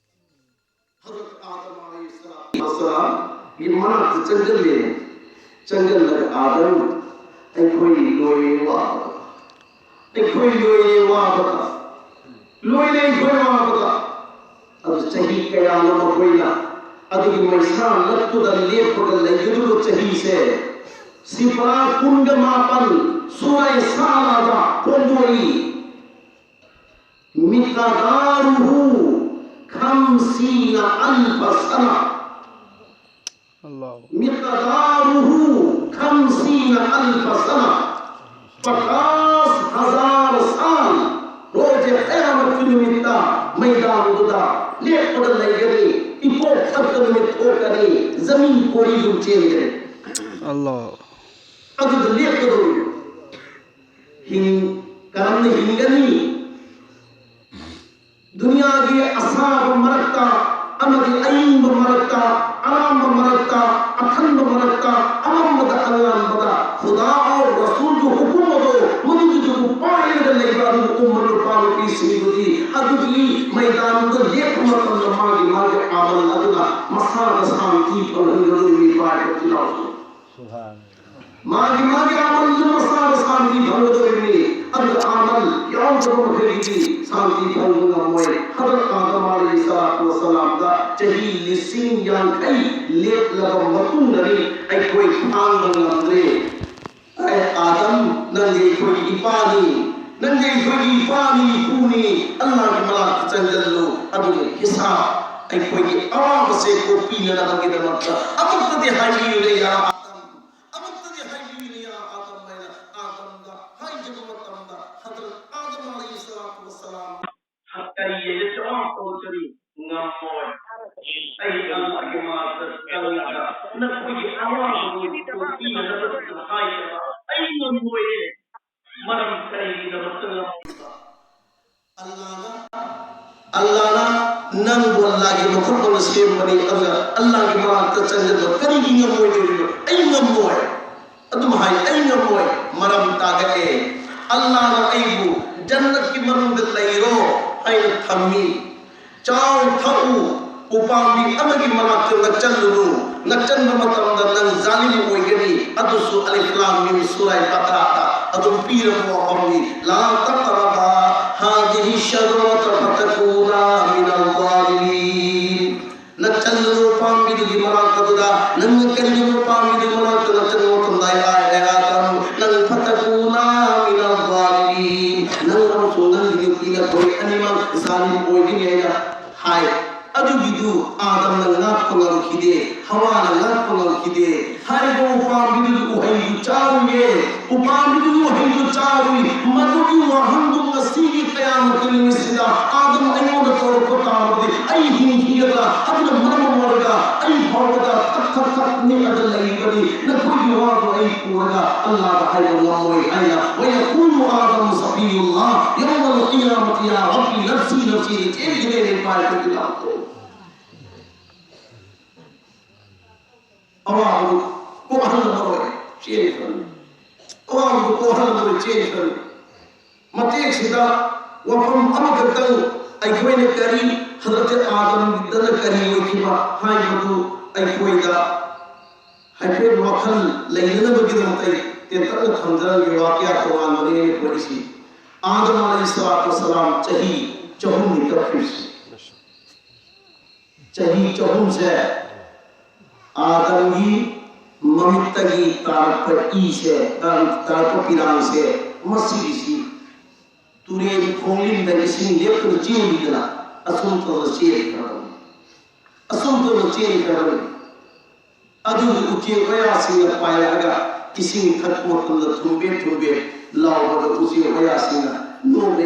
ꯍꯖꯔꯠ ꯑꯥꯗꯝ ꯑꯂꯩꯍꯤ ꯁꯂꯥꯇꯨ ꯋꯁꯁꯂꯥꯝꯒꯤ ꯃꯅꯥꯛꯇ ꯆꯪꯁꯤꯜꯂꯦ꯫ ꯆꯪꯁꯤꯜꯂꯒ ꯑꯥꯗꯝ, ꯑꯩꯈꯣꯏ ꯂꯣꯏꯔꯦ ꯋꯥꯕꯗ, ꯑꯩꯈꯣꯏ ꯂꯣꯏꯔꯦ ꯋꯥꯕꯗ, ꯂꯣꯏꯔꯦ ꯑꯩꯈꯣꯏ ꯋꯥꯕꯗ꯫ ꯑꯗꯨ ꯆꯍꯤ ꯀꯌꯥꯅꯣ ꯃꯈꯣꯏꯅ ꯑꯗꯨꯒꯤ ꯃꯩꯁꯥ ꯅꯠꯇꯨꯗ ꯂꯦꯞꯄꯒ ꯂꯩꯒꯗꯕ ꯆꯍꯤꯁꯦ? ꯁꯤ ꯄꯨꯔꯥ ꯀꯨꯟꯒ ꯃꯥꯄꯟ ꯁꯨꯔꯥ ꯁꯥꯂꯥꯗ ꯐꯣꯡꯗꯣꯛꯏ꯫ مقداره خمسين ألف سنة. ꯑꯜꯂꯥꯍꯨ مقداره خمسين ألف سنة. ꯄꯆꯥꯁ ꯍꯖꯥꯔ ꯁꯥꯜ ꯔꯣꯖꯦ ꯈꯌꯥꯃꯠꯀꯤ ꯅꯨꯃꯤꯠꯇ ꯃꯩꯗꯥꯟꯗꯨꯗ ꯂꯦꯞꯄꯒ ꯂꯩꯒꯅꯤ꯫ ꯏꯄꯣꯛ ꯊꯛꯇ ꯅꯨꯃꯤꯠ ꯊꯣꯛꯀꯅꯤ꯫ ꯖꯃꯤꯟ ꯀꯣꯔꯤꯗꯨ ꯆꯦꯟꯒꯅꯤ꯫ ꯑꯜꯂꯥꯍꯨ ꯑꯗꯨꯗ ꯂꯦꯞꯀꯗꯧꯔꯤꯕ ꯍꯤꯡ ꯀꯔꯝꯅ ꯍꯤꯡꯒꯅꯤ? ꯗꯨꯅꯤꯌꯥꯒꯤ ꯑꯁꯥꯕ ꯃꯔꯛꯇ ꯑꯃꯗꯤ ꯑꯏꯪꯕ ꯃꯔꯛꯇ ꯑꯗꯨꯅ ꯃꯁꯥꯗ ꯁꯥꯟꯇꯤ ꯐꯪꯍꯟꯒꯗꯧꯔꯤꯕꯅꯤ꯫ ꯄꯥꯏꯕ ꯇꯤꯜꯍꯧꯁꯨ ꯃꯥꯒꯤ ꯃꯥꯒꯤ ꯑꯃꯜꯗꯨ ꯃꯁꯥꯗ ꯁꯥꯟꯇꯤ ꯐꯪꯒꯗꯧꯔꯤꯕꯅꯤ꯫ ꯑꯗꯨꯒ ꯑꯃꯜ ꯌꯥꯎꯗꯕ ꯃꯈꯩꯒꯤꯗꯤ ꯁꯥꯟꯇꯤ ꯐꯪꯕ ꯉꯝꯃꯣꯏ꯫ ꯍꯖꯔꯠ ꯑꯥꯗꯝ ꯑꯂꯩꯍꯤ ꯁꯂꯥꯇꯨ ꯋꯁꯁꯂꯥꯝꯗ ꯆꯍꯤ ꯂꯤꯁꯤꯡ ꯌꯥꯡꯈꯩ ꯂꯦꯞꯂꯕ ꯃꯇꯨꯡꯗꯗꯤ ꯑꯩꯈꯣꯏ ꯈꯥꯡꯕ ꯉꯝꯗ꯭ꯔꯦ꯫ ꯑꯦ ꯑꯥꯗꯝ, ꯅꯪꯗꯤ ꯑꯩꯈꯣꯏꯒꯤ ꯏꯄꯥꯅꯤ, ꯅꯪꯗꯤ ꯑꯩꯈꯣꯏꯒꯤ ꯏꯄꯥꯅꯤ, ꯏꯄꯨꯅꯤ꯫ ꯑꯜꯂꯥꯍꯒꯤ ꯃꯅꯥꯛꯇ ꯆꯪꯁꯤꯜꯂꯨ, ꯑꯗꯨꯒ ꯍꯤꯁꯥꯕ, ꯑꯩꯈꯣꯏꯒꯤ ꯑꯋꯥꯕꯁꯦ ꯀꯣꯛꯄꯤꯅꯅꯕꯒꯤꯗꯃꯛꯇ ꯑꯃꯨꯛꯇꯗꯤ ꯍꯥꯏꯕꯤꯌꯨꯅꯦ ꯌꯥ ꯑꯥꯗꯝ, ꯑꯃꯨꯛꯇꯗꯤ ꯍꯥꯏꯕꯤꯌꯨꯅꯦ ꯌꯥ ꯑꯥꯗꯝ ꯍꯥꯏꯅ ꯑꯥꯗꯝꯗ ꯍꯥꯏꯖꯕ ꯃꯇꯝꯗ ꯍꯖꯔꯠ ꯑꯥꯗꯝ ꯑꯂꯩꯍꯤ ꯁꯂꯥꯇꯨ ꯋꯁꯁꯂꯥꯝ ꯀꯔꯤ ꯍꯥꯏꯅ ꯖꯋꯥꯕ ꯇꯧꯔꯛꯀꯅꯤ? ꯉꯝꯃꯣꯏ꯫ ꯑꯩ ꯑꯜꯂꯥꯍꯒꯤ ꯃꯅꯥꯛꯇ ꯆꯪꯂꯒ ꯅꯈꯣꯏꯒꯤ ꯑꯋꯥꯕꯗꯨ ꯀꯣꯛꯄꯤꯅꯅꯕ ꯍꯥꯏꯅ ꯑꯩ ꯉꯝꯃꯣꯏꯌꯦ꯫ ꯃꯔꯝ ꯀꯔꯤꯒꯤꯗꯃꯛꯇ ꯉꯝꯃꯣꯏꯕ? ꯑꯜꯂꯥꯍꯅ, ꯑꯜꯂꯥꯍꯅ ꯅꯪꯕꯨ ꯑꯜꯂꯥꯍꯒꯤ ꯃꯈꯨꯠꯃꯛꯅ ꯁꯦꯝꯕꯅꯤ, ꯑꯗꯨꯒ ꯑꯜꯂꯥꯍꯒꯤ ꯃꯅꯥꯛꯇ ꯆꯪꯁꯤꯟꯕ ꯀꯔꯤꯒꯤ ꯉꯝꯃꯣꯏꯗꯣꯔꯤꯕꯅꯣ? ꯑꯩ ꯉꯝꯃꯣꯏ꯫ ꯑꯗꯨꯝ ꯍꯥꯏ, ꯑꯩ ꯉꯝꯃꯣꯏ꯫ ꯃꯔꯝ ꯇꯥꯛꯑꯦ꯫ ꯑꯜꯂꯥꯍꯅ ꯑꯩꯕꯨ ꯖꯟꯅꯠꯀꯤ ꯃꯅꯨꯡꯗ ꯂꯩꯔꯣ ꯍꯥꯏꯅ ꯊꯝꯃꯤ꯫ ꯆꯥꯎ ꯊꯛꯎ, ꯎꯄꯥꯝꯕꯤ ꯑꯃꯒꯤ ꯃꯅꯥꯛꯇ ꯅꯠꯆꯜꯂꯨꯅꯨ, ꯅꯠꯆꯟꯕ ꯃꯇꯝꯗ ꯅꯪ ꯖꯥꯂꯤꯝ ꯑꯣꯏꯒꯅꯤ꯫ ꯑꯗꯨꯁꯨ ꯑꯂꯤꯐ ꯂꯥꯝ ꯃꯤꯝ ꯁꯨꯔꯥ ꯕꯀꯔꯥꯗ ꯑꯗꯨꯝ ꯄꯤꯔꯕ ꯋꯥꯐꯝꯅꯤ꯫ لا تقربا هذه الشجرة فتكونا من الظالمين. ꯅꯠꯆꯜꯂꯨꯅꯨ ꯄꯥꯝꯕꯤꯗꯨꯒꯤ ꯃꯅꯥꯛꯇ꯫ ꯑꯗꯨꯗ ꯅꯪꯅ ꯀꯔꯤꯒꯨꯝꯕ ꯄꯥꯝꯕꯤꯗꯨꯒꯤ ꯃꯅꯥꯛꯇ ꯅꯠꯆꯟꯕ ꯃꯇꯝꯗ ꯑꯩ ꯑꯥꯏ ꯑꯦ ꯑꯥꯗꯝ ꯅꯪ فتكونا من الظالمين، ꯅꯪ ꯑꯃꯁꯨꯡ ꯅꯪꯒꯤ ꯅꯨꯄꯤ ꯅꯈꯣꯏ ꯑꯅꯤꯃꯛ ꯖꯥꯂꯤꯝ ꯑꯣꯏꯒꯅꯤ ꯍꯥꯏꯅ ꯍꯥꯏ꯫ ꯑꯗꯨꯒꯤꯗꯨ ꯑꯥꯗꯝꯅ ꯉꯥꯛꯄ ꯉꯝꯈꯤꯗꯦ, ꯍꯋꯥꯅ ꯉꯥꯛꯄ ꯉꯝꯈꯤꯗꯦ꯫ ꯍꯥꯏꯔꯤꯕ ꯎꯄꯥꯝꯕꯤꯗꯨꯒꯤ ꯎꯍꯩꯗꯨ ꯆꯥꯔꯨꯏꯌꯦ, ꯎꯄꯥꯝꯕꯤꯗꯨꯒꯤ ꯎꯍꯩꯗꯨ ꯆꯥꯔꯨꯏ꯫ ꯃꯗꯨꯒꯤ ꯋꯥꯍꯪꯗꯨ ꯉꯁꯤꯒꯤ ꯀꯌꯥꯃꯠꯀꯤ ꯅꯨꯃꯤꯠꯁꯤꯗ ꯑꯥꯗꯝ ꯑꯩꯉꯣꯟꯗ ꯇꯧꯔꯛꯄ ꯇꯥꯔꯕꯗꯤ ꯑꯩ ꯍꯤꯡꯈꯤꯒꯗ꯭ꯔꯥ? ꯑꯗꯨꯅ ꯃꯔꯝ ꯑꯣꯏꯔꯒ ꯑꯩ ꯐꯥꯎꯕꯗ ꯊꯛ ꯊꯛ ꯊꯛ ꯅꯤꯛꯑꯒ ꯂꯩꯕꯅꯤ꯫ ꯅꯈꯣꯏꯒꯤ ꯋꯥꯗꯨ ꯑꯩ ꯄꯨꯔꯒ ꯑꯜꯂꯥꯗ ꯍꯥꯏꯕ ꯉꯝꯃꯣꯏ ꯍꯥꯏꯅ꯫ ويقول آدم صفي الله يوم القيامة يا رب نفسي نفسي ꯅ ꯆꯦꯟꯈꯤꯗꯣꯏꯅꯦ ꯄꯥꯏꯕꯒꯤ ꯂꯥꯛꯇꯣꯏꯅꯤ꯫ ꯑꯋꯥꯕꯗꯨ ꯀꯣꯛꯍꯜꯂꯝꯃꯔꯣꯏ ꯆꯦꯟꯈ꯭ꯔꯅꯤ꯫ ꯑꯋꯥꯕꯗꯨ ꯀꯣꯛꯍꯜꯂꯝꯃꯔꯣꯏ ꯆꯦꯟꯈ꯭ꯔꯅꯤ꯫ ꯃꯇꯦꯛꯁꯤꯗ ꯋꯥꯐꯝ ꯑꯃꯈꯛꯇꯪ ꯑꯩꯈꯣꯏꯅ ꯀꯔꯤ ꯍꯖꯔꯠ ꯑꯥꯗꯝꯗꯅ ꯀꯔꯤ ꯑꯣꯏꯈꯤꯕ ꯍꯥꯏꯕꯗꯨ ꯑꯩꯈꯣꯏꯗ ꯍꯥꯏꯐꯦꯠ ꯋꯥꯈꯜ ꯂꯩꯅꯅꯕꯒꯤꯗꯃꯛꯇ ꯑꯩ ꯇꯦꯟꯇꯛꯅ ꯊꯝꯖꯔꯝꯒꯦ꯫ ꯋꯥꯀꯤꯌꯥ ꯇꯣꯉꯥꯟꯕꯅꯤ ꯑꯩꯅ ꯄꯨꯔꯛꯏꯁꯤ꯫ ꯑꯥꯗꯝ ꯑꯂꯩꯍꯤ ꯁꯂꯥꯇꯨ ꯋꯁꯁꯂꯥꯝ ꯆꯍꯤ ꯆꯍꯨꯝꯅꯤ ꯀꯞꯈꯤꯕꯁꯤ꯫ ꯆꯍꯤ ꯆꯍꯨꯝꯁꯦ ꯑꯥꯗꯝꯒꯤ ꯃꯃꯤꯠꯇꯒꯤ ꯇꯥꯔꯛꯄ ꯏꯁꯦ, ꯇꯥꯔꯛꯄ ꯄꯤꯔꯥꯡꯁꯦ, ꯃꯁꯤꯒꯤꯁꯤ ꯇꯨꯔꯦꯟ ꯈꯣꯡꯂꯤꯟꯗ ꯏꯁꯤꯡ ꯂꯦꯞꯇꯅ ꯆꯦꯜꯂꯤꯗꯅ, ꯑꯁꯨꯝ ꯇꯧꯅ ꯆꯦꯟꯈ꯭ꯔꯕꯅꯤ꯫ ꯑꯁꯨꯝ ꯇꯧꯅ ꯆꯦꯟꯈ꯭ꯔꯕꯅꯤ꯫ ꯑꯗꯨꯒꯤ ꯎꯆꯦꯛ ꯋꯥꯌꯥꯁꯤꯡꯅ ꯄꯥꯏꯔꯛꯑꯒ ꯏꯁꯤꯡ ꯊꯛꯄ ꯃꯇꯝꯗ ꯊꯨꯝꯕꯦ ꯊꯨꯝꯕꯦ ꯂꯥꯎꯕꯗ ꯎꯆꯦꯛ ꯋꯥꯌꯥꯁꯤꯡꯅ ꯅꯣꯛꯂꯦ꯫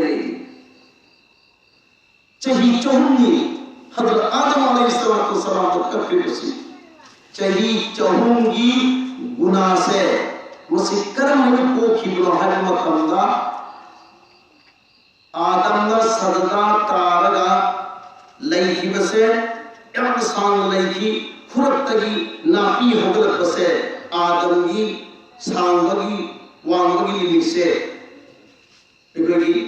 ꯆꯍꯤ ꯆꯍꯨꯝꯅꯤ ꯍꯖꯔꯠ ꯑꯥꯗꯝ ꯑꯂꯩꯍꯤ ꯁꯂꯥꯇꯨ ꯋꯁꯁꯂꯥꯝꯗ ꯀꯞꯈ꯭ꯔꯤꯕꯁꯤ꯫ ꯆꯍꯤ ꯆꯍꯨꯝꯒꯤ ꯒꯨꯅꯥꯁꯦ ꯃꯁꯤ ꯀꯔꯝꯍꯥꯏꯅ ꯀꯣꯛꯈꯤꯕꯅꯣ ꯍꯥꯏꯕ ꯃꯇꯝꯗ, ꯑꯥꯗꯝꯅ ꯁꯖꯗꯥ ꯇꯥꯔꯒ ꯂꯩꯈꯤꯕꯁꯦ ꯌꯥꯝꯅ ꯁꯥꯡꯅ ꯂꯩꯈꯤ꯫ ꯈꯨꯔꯛꯇꯒꯤ ꯅꯥꯄꯤ ꯍꯧꯒꯠꯂꯛꯄꯁꯦ ꯑꯥꯗꯝꯒꯤ ꯁꯥꯡꯕꯒꯤ, ꯋꯥꯡꯕꯒꯤ ꯂꯤꯃꯤꯠꯁꯦ ꯑꯩꯈꯣꯏꯒꯤ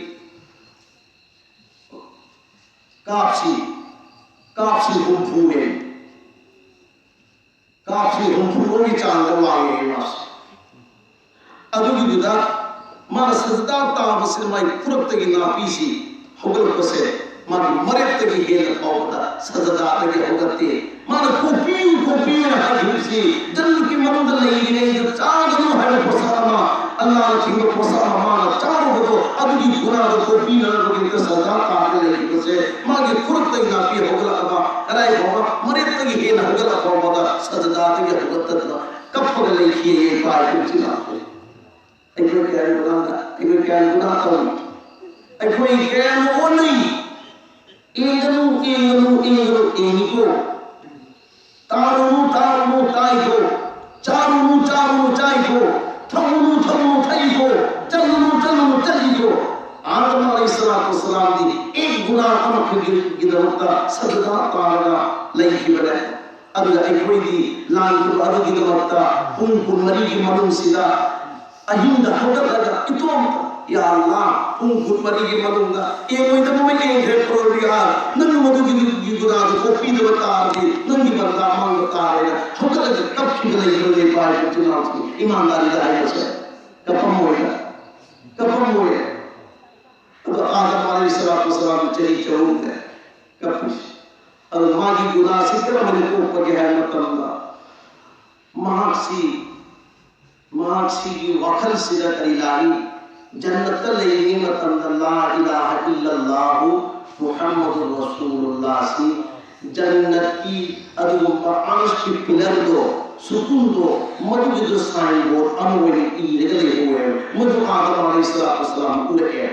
ꯀꯥꯞꯁꯤ, ꯀꯥꯞꯁꯤ ꯍꯨꯝꯐꯨꯅꯦ꯫ ꯀꯥꯞꯁꯤ ꯍꯨꯝꯐꯨꯔꯣꯝꯒꯤ ꯆꯥꯡꯗ ꯋꯥꯡꯉꯦ ꯃꯥꯁꯦ꯫ ꯑꯗꯨꯒꯤꯗꯨꯗ ꯃꯥꯅ ꯁꯖꯗꯥ ꯇꯥꯕꯁꯤꯗ ꯃꯥꯒꯤ ꯈꯨꯔꯛꯇꯒꯤ ꯅꯥꯄꯤꯁꯤ ꯍꯧꯒꯠꯂꯛꯄꯁꯦ ꯃꯥꯒꯤ ꯃꯔꯦꯞꯇꯒꯤ ꯍꯦꯟꯅ ꯐꯥꯎꯕꯗ ꯁꯖꯗꯥꯗꯒꯤ ꯍꯧꯒꯠꯇꯦ꯫ ꯃꯥꯅ "ꯀꯣꯛꯄꯤꯌꯨ, ꯀꯣꯛꯄꯤꯌꯨꯅ" ꯍꯥꯏꯈꯤꯕꯁꯤ ꯖꯟꯅꯠꯀꯤ ꯃꯅꯨꯡꯗ ꯂꯩꯔꯤꯉꯩꯗ ꯆꯥꯒꯅꯨ ꯍꯥꯏꯕ ꯄꯣꯠꯁꯛ ꯑꯃ, ꯑꯜꯂꯥꯍꯅ ꯊꯤꯡꯕ ꯄꯣꯠꯁꯛ ꯑꯃ ꯃꯥꯅ ꯆꯥꯔꯨꯕꯗꯣ, ꯑꯗꯨꯒꯤ ꯒꯨꯅꯥꯗꯣ ꯀꯣꯛꯄꯤꯅꯅꯕꯒꯤꯗꯃꯛꯇ ꯁꯖꯗꯥ ꯇꯥꯔꯒ ꯂꯩꯈꯤꯕꯁꯦ, ꯃꯥꯒꯤ ꯈꯨꯔꯛꯇꯒꯤ ꯅꯥꯄꯤ ꯍꯧꯒꯠꯂꯛꯑꯕ ꯀꯗꯥꯏ ꯐꯥꯎꯕ, ꯃꯔꯦꯞꯇꯒꯤ ꯍꯦꯟꯅ ꯍꯧꯒꯠꯂꯛ ꯐꯥꯎꯕꯗ ꯁꯖꯗꯥꯗꯒꯤ ꯍꯧꯒꯠꯇꯗꯅ ꯀꯞꯄꯒ ꯂꯩꯈꯤꯌꯦ꯫ ꯄꯥꯏ ꯀꯨꯝꯁꯤꯅ ꯑꯩꯈꯣꯏ ꯀꯌꯥꯝ ꯒꯨꯅꯥ, ꯑꯩꯈꯣꯏ ꯀꯌꯥꯝ ꯒꯨꯅꯥ ꯇꯧꯏ? ꯑꯩꯈꯣꯏ ꯀꯌꯥꯝ ꯑꯣꯟꯅꯩ? ꯌꯦꯡꯒꯅꯨ, ꯌꯦꯡꯒꯅꯨ, ꯌꯦꯡꯒꯅꯨ, ꯌꯦꯡꯉꯤꯀꯣ꯫ ꯇꯥꯔꯨꯅꯨ, ꯇꯥꯔꯨꯅꯨ, ꯇꯥꯏꯀꯣ꯫ ꯆꯥꯔꯨꯅꯨ, ꯆꯥꯔꯨꯅꯨ, ꯆꯥꯏꯀꯣ꯫ ꯊꯛꯎꯅꯨ, ꯊꯛꯎꯅꯨ, ꯊꯛꯏꯀꯣ꯫ ꯆꯠꯂꯨꯅꯨ, ꯆꯠꯂꯨꯅꯨ, ꯆꯠꯂꯤꯀꯣ꯫ ꯑꯥꯗꯝ ꯑꯂꯩꯍꯤ ꯁꯂꯥꯇꯨ ꯋꯁꯁꯂꯥꯝꯗꯤ ꯑꯦꯛ ꯒꯨꯅꯥ ꯑꯃꯈꯛꯀꯤꯗꯃꯛꯇ ꯁꯖꯗꯥ ꯇꯥꯔꯒ ꯂꯩꯈꯤꯕꯅꯦ꯫ ꯑꯗꯨꯒ ꯑꯩꯈꯣꯏꯗꯤ ꯂꯥꯟꯈꯤꯕ ꯑꯗꯨꯒꯤꯗꯃꯛꯇ ꯄꯨꯡ ꯀꯨꯟꯃꯔꯤꯒꯤ ꯃꯅꯨꯡꯁꯤꯗ ꯑꯍꯤꯡꯗ ꯍꯧꯒꯠꯂꯒ ꯏꯇꯣꯝꯇ ꯌꯥ ꯑꯜꯂꯥꯍ, ꯄꯨꯡ ꯀꯨꯟꯃꯔꯤꯒꯤ ꯃꯅꯨꯡꯗ ꯌꯦꯡꯉꯣꯏꯗꯕ ꯑꯃ ꯌꯦꯡꯈ꯭ꯔꯦ ꯄꯔꯣꯔꯗꯤꯒꯥꯔ, ꯅꯪꯅ ꯃꯗꯨꯒꯤ ꯒꯨꯅꯥꯗꯨ ꯀꯣꯛꯄꯤꯗꯕ ꯇꯥꯔꯗꯤ ꯅꯪꯒꯤ ꯕꯟꯗꯥ ꯃꯥꯡꯕ ꯇꯥꯔꯦꯅ ꯍꯧꯒꯠꯂꯒ ꯀꯞꯈꯤꯕ ꯂꯩꯕ꯭ꯔꯥ? ꯂꯩ ꯄꯥꯏꯕ ꯏꯆꯤꯟ ꯏꯅꯥꯎꯁꯤꯡ, ꯏꯃꯥꯟꯗꯥꯔꯤꯗ ꯍꯥꯏꯕꯁꯦ ꯀꯞꯄꯝꯃꯣꯏꯗ, ꯀꯞꯄꯝꯃꯣꯏ꯫ ꯑꯗꯣ ꯑꯥꯗꯝ ꯑꯂꯩꯍꯤ ꯁꯂꯥꯇꯨ ꯋꯁꯁꯂꯥꯝ ꯆꯍꯤ ꯆꯍꯨꯝꯅꯦ ꯀꯞꯄꯤꯁꯦ꯫ ꯑꯗꯣ ꯃꯥꯒꯤ ꯒꯨꯅꯥꯁꯤ ꯀꯔꯝꯍꯥꯏꯅ ꯀꯣꯛꯄꯒꯦ ꯍꯥꯏꯕ ꯃꯇꯝꯗ ꯃꯍꯥꯛꯁꯤ ꯃꯍꯥꯛꯁꯤꯒꯤ ꯋꯥꯈꯜꯁꯤꯗ ꯀꯔꯤ ꯂꯥꯛꯏ? ꯖꯟꯅꯠꯇ ꯂꯩꯔꯤꯉꯩ ꯃꯇꯝꯗ ꯂꯥ ꯏꯂꯥꯍ ꯏꯜꯂꯜꯂꯥꯍꯨ ꯃꯨꯍꯝꯃꯗꯨꯔ ꯔꯁꯨꯂꯨꯜꯂꯥꯍꯁꯤ ꯖꯟꯅꯠꯀꯤ ꯑꯗꯨꯒꯨꯝꯕ ꯑꯔꯁꯀꯤ ꯄꯤꯂꯔꯗꯣ, ꯁꯨꯀꯨꯟꯗꯣ, ꯃꯗꯨꯒꯤꯗꯣ ꯁꯥꯏꯟꯕꯣꯔꯗ ꯑꯃ ꯑꯣꯏꯅ ꯏꯔꯒ ꯂꯩꯍꯧꯋꯦ꯫ ꯃꯗꯨ ꯑꯥꯗꯝ ꯑꯂꯩꯍꯤ ꯁꯂꯥꯇꯨ ꯋꯁꯁꯂꯥꯝ ꯎꯔꯛꯑꯦ꯫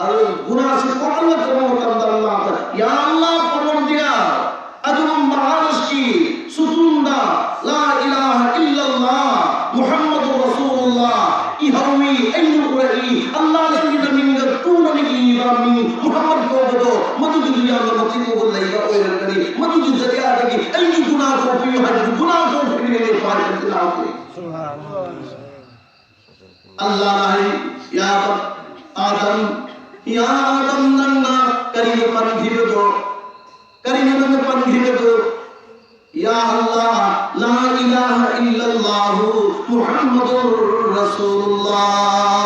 ꯑꯗꯨ ꯒꯨꯅꯥꯁꯤ ꯀꯣꯛꯍꯜꯂꯛꯇꯕ ꯃꯇꯝꯗ ꯑꯜꯂꯥꯍꯗ, ꯌꯥ ꯑꯜꯂꯥꯍ ꯄꯔꯣꯔꯗꯤꯒꯥꯔ, ꯑꯗꯨꯒꯨꯝꯕ ꯑꯔꯁꯀꯤ ꯁꯨꯇꯨꯟꯗ ꯂꯥ ꯏꯂꯥꯍ ꯏꯜꯂꯜꯂꯥꯍ ꯃꯨꯍꯝꯃꯗꯨ ꯔꯁꯨꯂꯨꯜꯂꯥꯍ ꯏꯍꯧꯏ, ꯑꯩꯅ ꯎꯔꯛꯏ, ꯑꯜꯂꯥꯍ ꯅꯪꯒꯤ ꯅꯃꯤꯡꯒ ꯇꯨꯅ ꯏꯕ ꯃꯤꯡ ꯃꯨꯍꯝꯃꯗ ꯀꯧꯕꯗꯣ, ꯃꯗꯨꯒꯤꯗꯨ ꯌꯥꯝꯅ ꯃꯇꯤꯛ ꯃꯒꯨꯟ ꯂꯩꯕ ꯑꯣꯏꯔꯝꯒꯅꯤ꯫ ꯃꯗꯨꯒꯤ ꯖꯔꯤꯌꯥꯗꯒꯤ ꯑꯩꯒꯤ ꯒꯨꯅꯥ ꯀꯣꯛꯄꯤꯌꯨ ꯍꯥꯏꯕꯗꯨ ꯒꯨꯅꯥ ꯀꯣꯛꯄꯤꯕꯅꯤ ꯄꯥꯏꯕ ꯏꯂꯥꯍ꯫ ꯑꯜꯂꯥꯍꯅ ꯍꯥꯏ, ꯌꯥ ꯑꯥꯗꯝ, ꯌꯥ ꯑꯥꯗꯝ, ꯅꯪꯅ ꯀꯔꯤꯅꯣ ꯄꯟꯈꯤꯕꯗꯣ? ꯀꯔꯤꯅꯣ ꯅꯪꯅ ꯄꯟꯈꯤꯕꯗꯣ? ꯌꯥ ꯑꯜꯂꯥꯍ, ꯂꯥ ꯏꯂꯥꯍ ꯏꯜꯂꯜꯂꯥꯍꯨ ꯃꯨꯍꯝꯃꯗꯨꯔ ꯔꯁꯨꯂꯨꯜꯂꯥꯍ꯫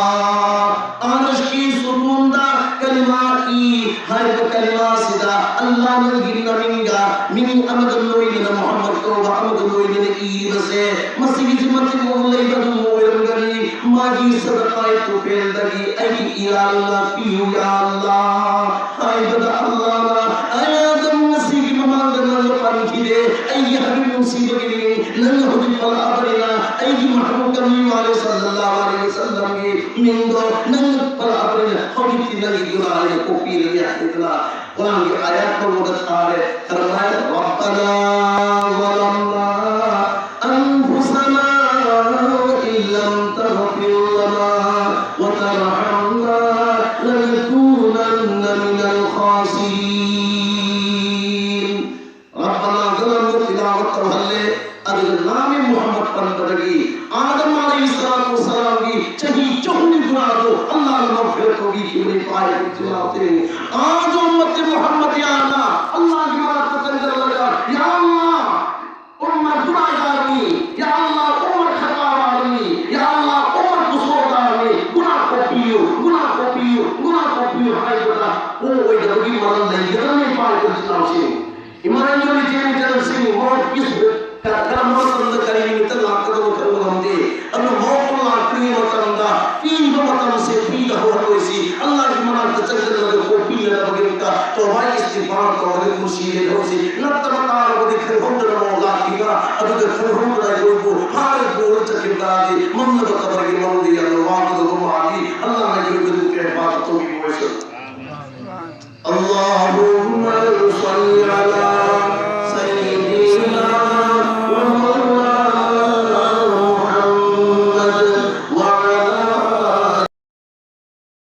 ꯑꯔꯁꯀꯤ ꯁꯨꯇꯨꯟꯗ ꯀꯂꯤꯃꯥ ꯏ ꯍꯥꯏꯕ ꯀꯂꯤꯃꯥꯁꯤꯗ ꯑꯜꯂꯥꯍ ꯅꯪꯒꯤ ꯅꯃꯤꯡꯒ ꯃꯤꯡ ꯑꯃꯒ ꯂꯣꯏꯅꯅ ꯃꯨꯍꯝꯃꯗ ꯀꯧꯕ ꯑꯃꯒ ꯂꯣꯏꯅꯅ ꯏꯔꯤꯕꯁꯦ ꯃꯁꯤꯒꯤꯁꯤ ꯃꯇꯤꯛ ꯃꯒꯨꯟ ꯂꯩꯕ ꯑꯗꯨꯝ ꯑꯣꯏꯔꯝꯒꯅꯤ꯫ ꯃꯥꯒꯤ ꯁꯗꯀꯥꯏ ꯇꯨꯐꯦꯜꯗꯒꯤ ꯑꯩꯒꯤ ꯏꯔꯥꯜ ꯉꯥꯛꯄꯤꯌꯨ ꯌꯥ ꯑꯜꯂꯥꯍ ꯍꯥꯏꯕꯗ ꯑꯜꯂꯥꯍꯅ, ꯑꯩ ꯑꯥꯗꯝ ꯉꯁꯤꯒꯤ ꯃꯃꯥꯡꯗ ꯅꯪꯅ ꯄꯟꯈꯤꯗꯦ ꯑꯩꯒꯤ ꯍꯕꯤꯕ ꯅꯨꯡꯁꯤꯕꯒꯤ ꯃꯤꯡ, ꯅꯪꯅ ꯍꯧꯖꯤꯛ ꯄꯜꯂꯛꯑꯕꯅꯤꯅ ꯑꯩꯒꯤ ꯃꯍꯕꯨꯕ ꯀꯃꯤꯌꯨ ꯑꯂꯩꯍꯤ ꯁꯜꯂꯜꯂꯥꯍꯨ ꯑꯂꯩꯍꯤ ꯋꯁꯜꯂꯝꯒꯤ ꯃꯤꯡꯗꯣ ꯅꯪꯅ ꯄꯜꯂꯛꯑꯕꯅꯤꯅ ꯍꯧꯖꯤꯛꯇꯤ ꯅꯪꯒꯤ ꯒꯨꯅꯥ ꯑꯩꯅ ꯀꯣꯛꯄꯤꯔꯒꯦ ꯍꯥꯏꯗꯅ ꯀꯨꯔꯥꯟꯒꯤ ꯑꯥꯌꯥꯠ ꯃꯉꯣꯟꯗ ꯊꯥꯔꯦ꯫ ꯀꯔꯝꯍꯥꯏꯅ? ربنا ظلمنا أنفسنا وإن لم تغفر لنا وترحمنا لنكونن من الخاسرين. ربنا ظلمنا ꯇꯤꯂꯥꯋꯠ ꯇꯧꯍꯜꯂꯦ꯫ ꯑꯗꯨꯒ ꯅꯥꯃꯤ ꯃꯨꯍꯝꯃꯗ ꯄꯟꯕꯗꯒꯤ ꯑꯥꯗꯝ ꯑꯂꯩꯍꯤ ꯁꯂꯥꯇꯨ ꯋꯁꯁꯂꯥꯝꯒꯤ ꯆꯍꯤ ꯆꯍꯨꯝꯒꯤ ꯒꯨꯅꯥꯗꯣ ꯑꯜꯂꯥꯍꯅ ꯃꯒꯐꯤꯔꯠ ꯇꯧꯕꯤꯈꯤꯕꯅꯤ꯫ ꯄꯥꯏ ꯏꯆꯤꯜ ꯏꯅꯥꯎꯁꯤꯡ, ꯑꯥꯗ ꯎꯝꯃꯠꯇꯤ ꯃꯨꯍꯝꯃꯗꯤꯌꯥꯅ ꯑꯜꯂꯥꯍꯒꯤ ꯃꯅꯥꯛꯇ ꯆꯪꯁꯤꯜꯂꯒ, "ꯌꯥ ꯑꯜꯂꯥꯍ, ꯎꯝꯃꯠ ꯒꯨꯅꯥꯒꯥꯔꯅꯤ꯫ ꯌꯥ ꯑꯜꯂꯥꯍ, ꯎꯝꯃꯠ ꯈꯇꯥꯋꯥꯔꯅꯤ꯫ ꯌꯥ ꯑꯜꯂꯥꯍ, ꯎꯝꯃꯠ ꯒꯨꯁꯣꯔꯒꯥꯔꯅꯤ꯫ ꯒꯨꯅꯥ ꯀꯣꯛꯄꯤꯌꯨ, ꯒꯨꯅꯥ ꯀꯣꯛꯄꯤꯌꯨ, ꯒꯨꯅꯥ ꯀꯣꯛꯄꯤꯌꯨ" ꯍꯥꯏꯕꯗ ꯀꯣꯛꯑꯣꯏꯗꯕꯒꯤ ꯃꯔꯝ ꯂꯩꯒꯗ꯭ꯔꯅꯦ? ꯄꯥꯏ ꯏꯆꯤꯜ ꯏꯅꯥꯎꯁꯤꯡ, ꯏꯃꯥ ꯏꯆꯦ ꯏꯆꯟꯁꯤꯡ, ꯃꯣꯠꯀꯤ ꯀꯔꯝꯕ ꯃꯇꯝꯗ ꯀꯔꯤ ꯅꯨꯃꯤꯠꯇ ꯂꯥꯛꯀꯗꯕ ꯈꯪꯕ ꯉꯝꯗꯦ꯫ ꯑꯗꯨꯅ ꯃꯣꯠꯇꯣ ꯂꯥꯛꯇ꯭ꯔꯤꯉꯩ ꯃꯇꯝꯗ ꯄꯤꯕ ꯃꯇꯝꯁꯦ ꯄꯤꯗ ꯍꯧꯍꯜꯂꯣꯏꯁꯤ꯫ ꯑꯜꯂꯥꯍꯒꯤ ꯃꯅꯥꯛꯇ ꯆꯪꯁꯤꯜꯂꯒ ꯀꯣꯛꯄꯤꯅꯅꯕꯒꯤꯗꯃꯛꯇ ꯇꯧꯕꯥ ꯏꯁꯇꯤꯒꯐꯥꯔ ꯇꯧꯔꯒ ꯄꯨꯟꯁꯤ ꯂꯦꯜꯍꯧꯁꯤ꯫ ꯅꯠꯇꯕ ꯇꯥꯔꯕꯗꯤ ꯈꯪꯍꯧꯗꯅ ꯃꯣꯠ ꯂꯥꯛꯈꯤꯕ ꯑꯗꯨꯒ ꯈꯪꯍꯧꯗꯅ ꯑꯩꯈꯣꯏꯕꯨ ꯐꯥꯔꯒ ꯄꯨꯔ ꯆꯠꯈꯤꯕ ꯇꯥꯔꯗꯤ ꯃꯝꯂꯕ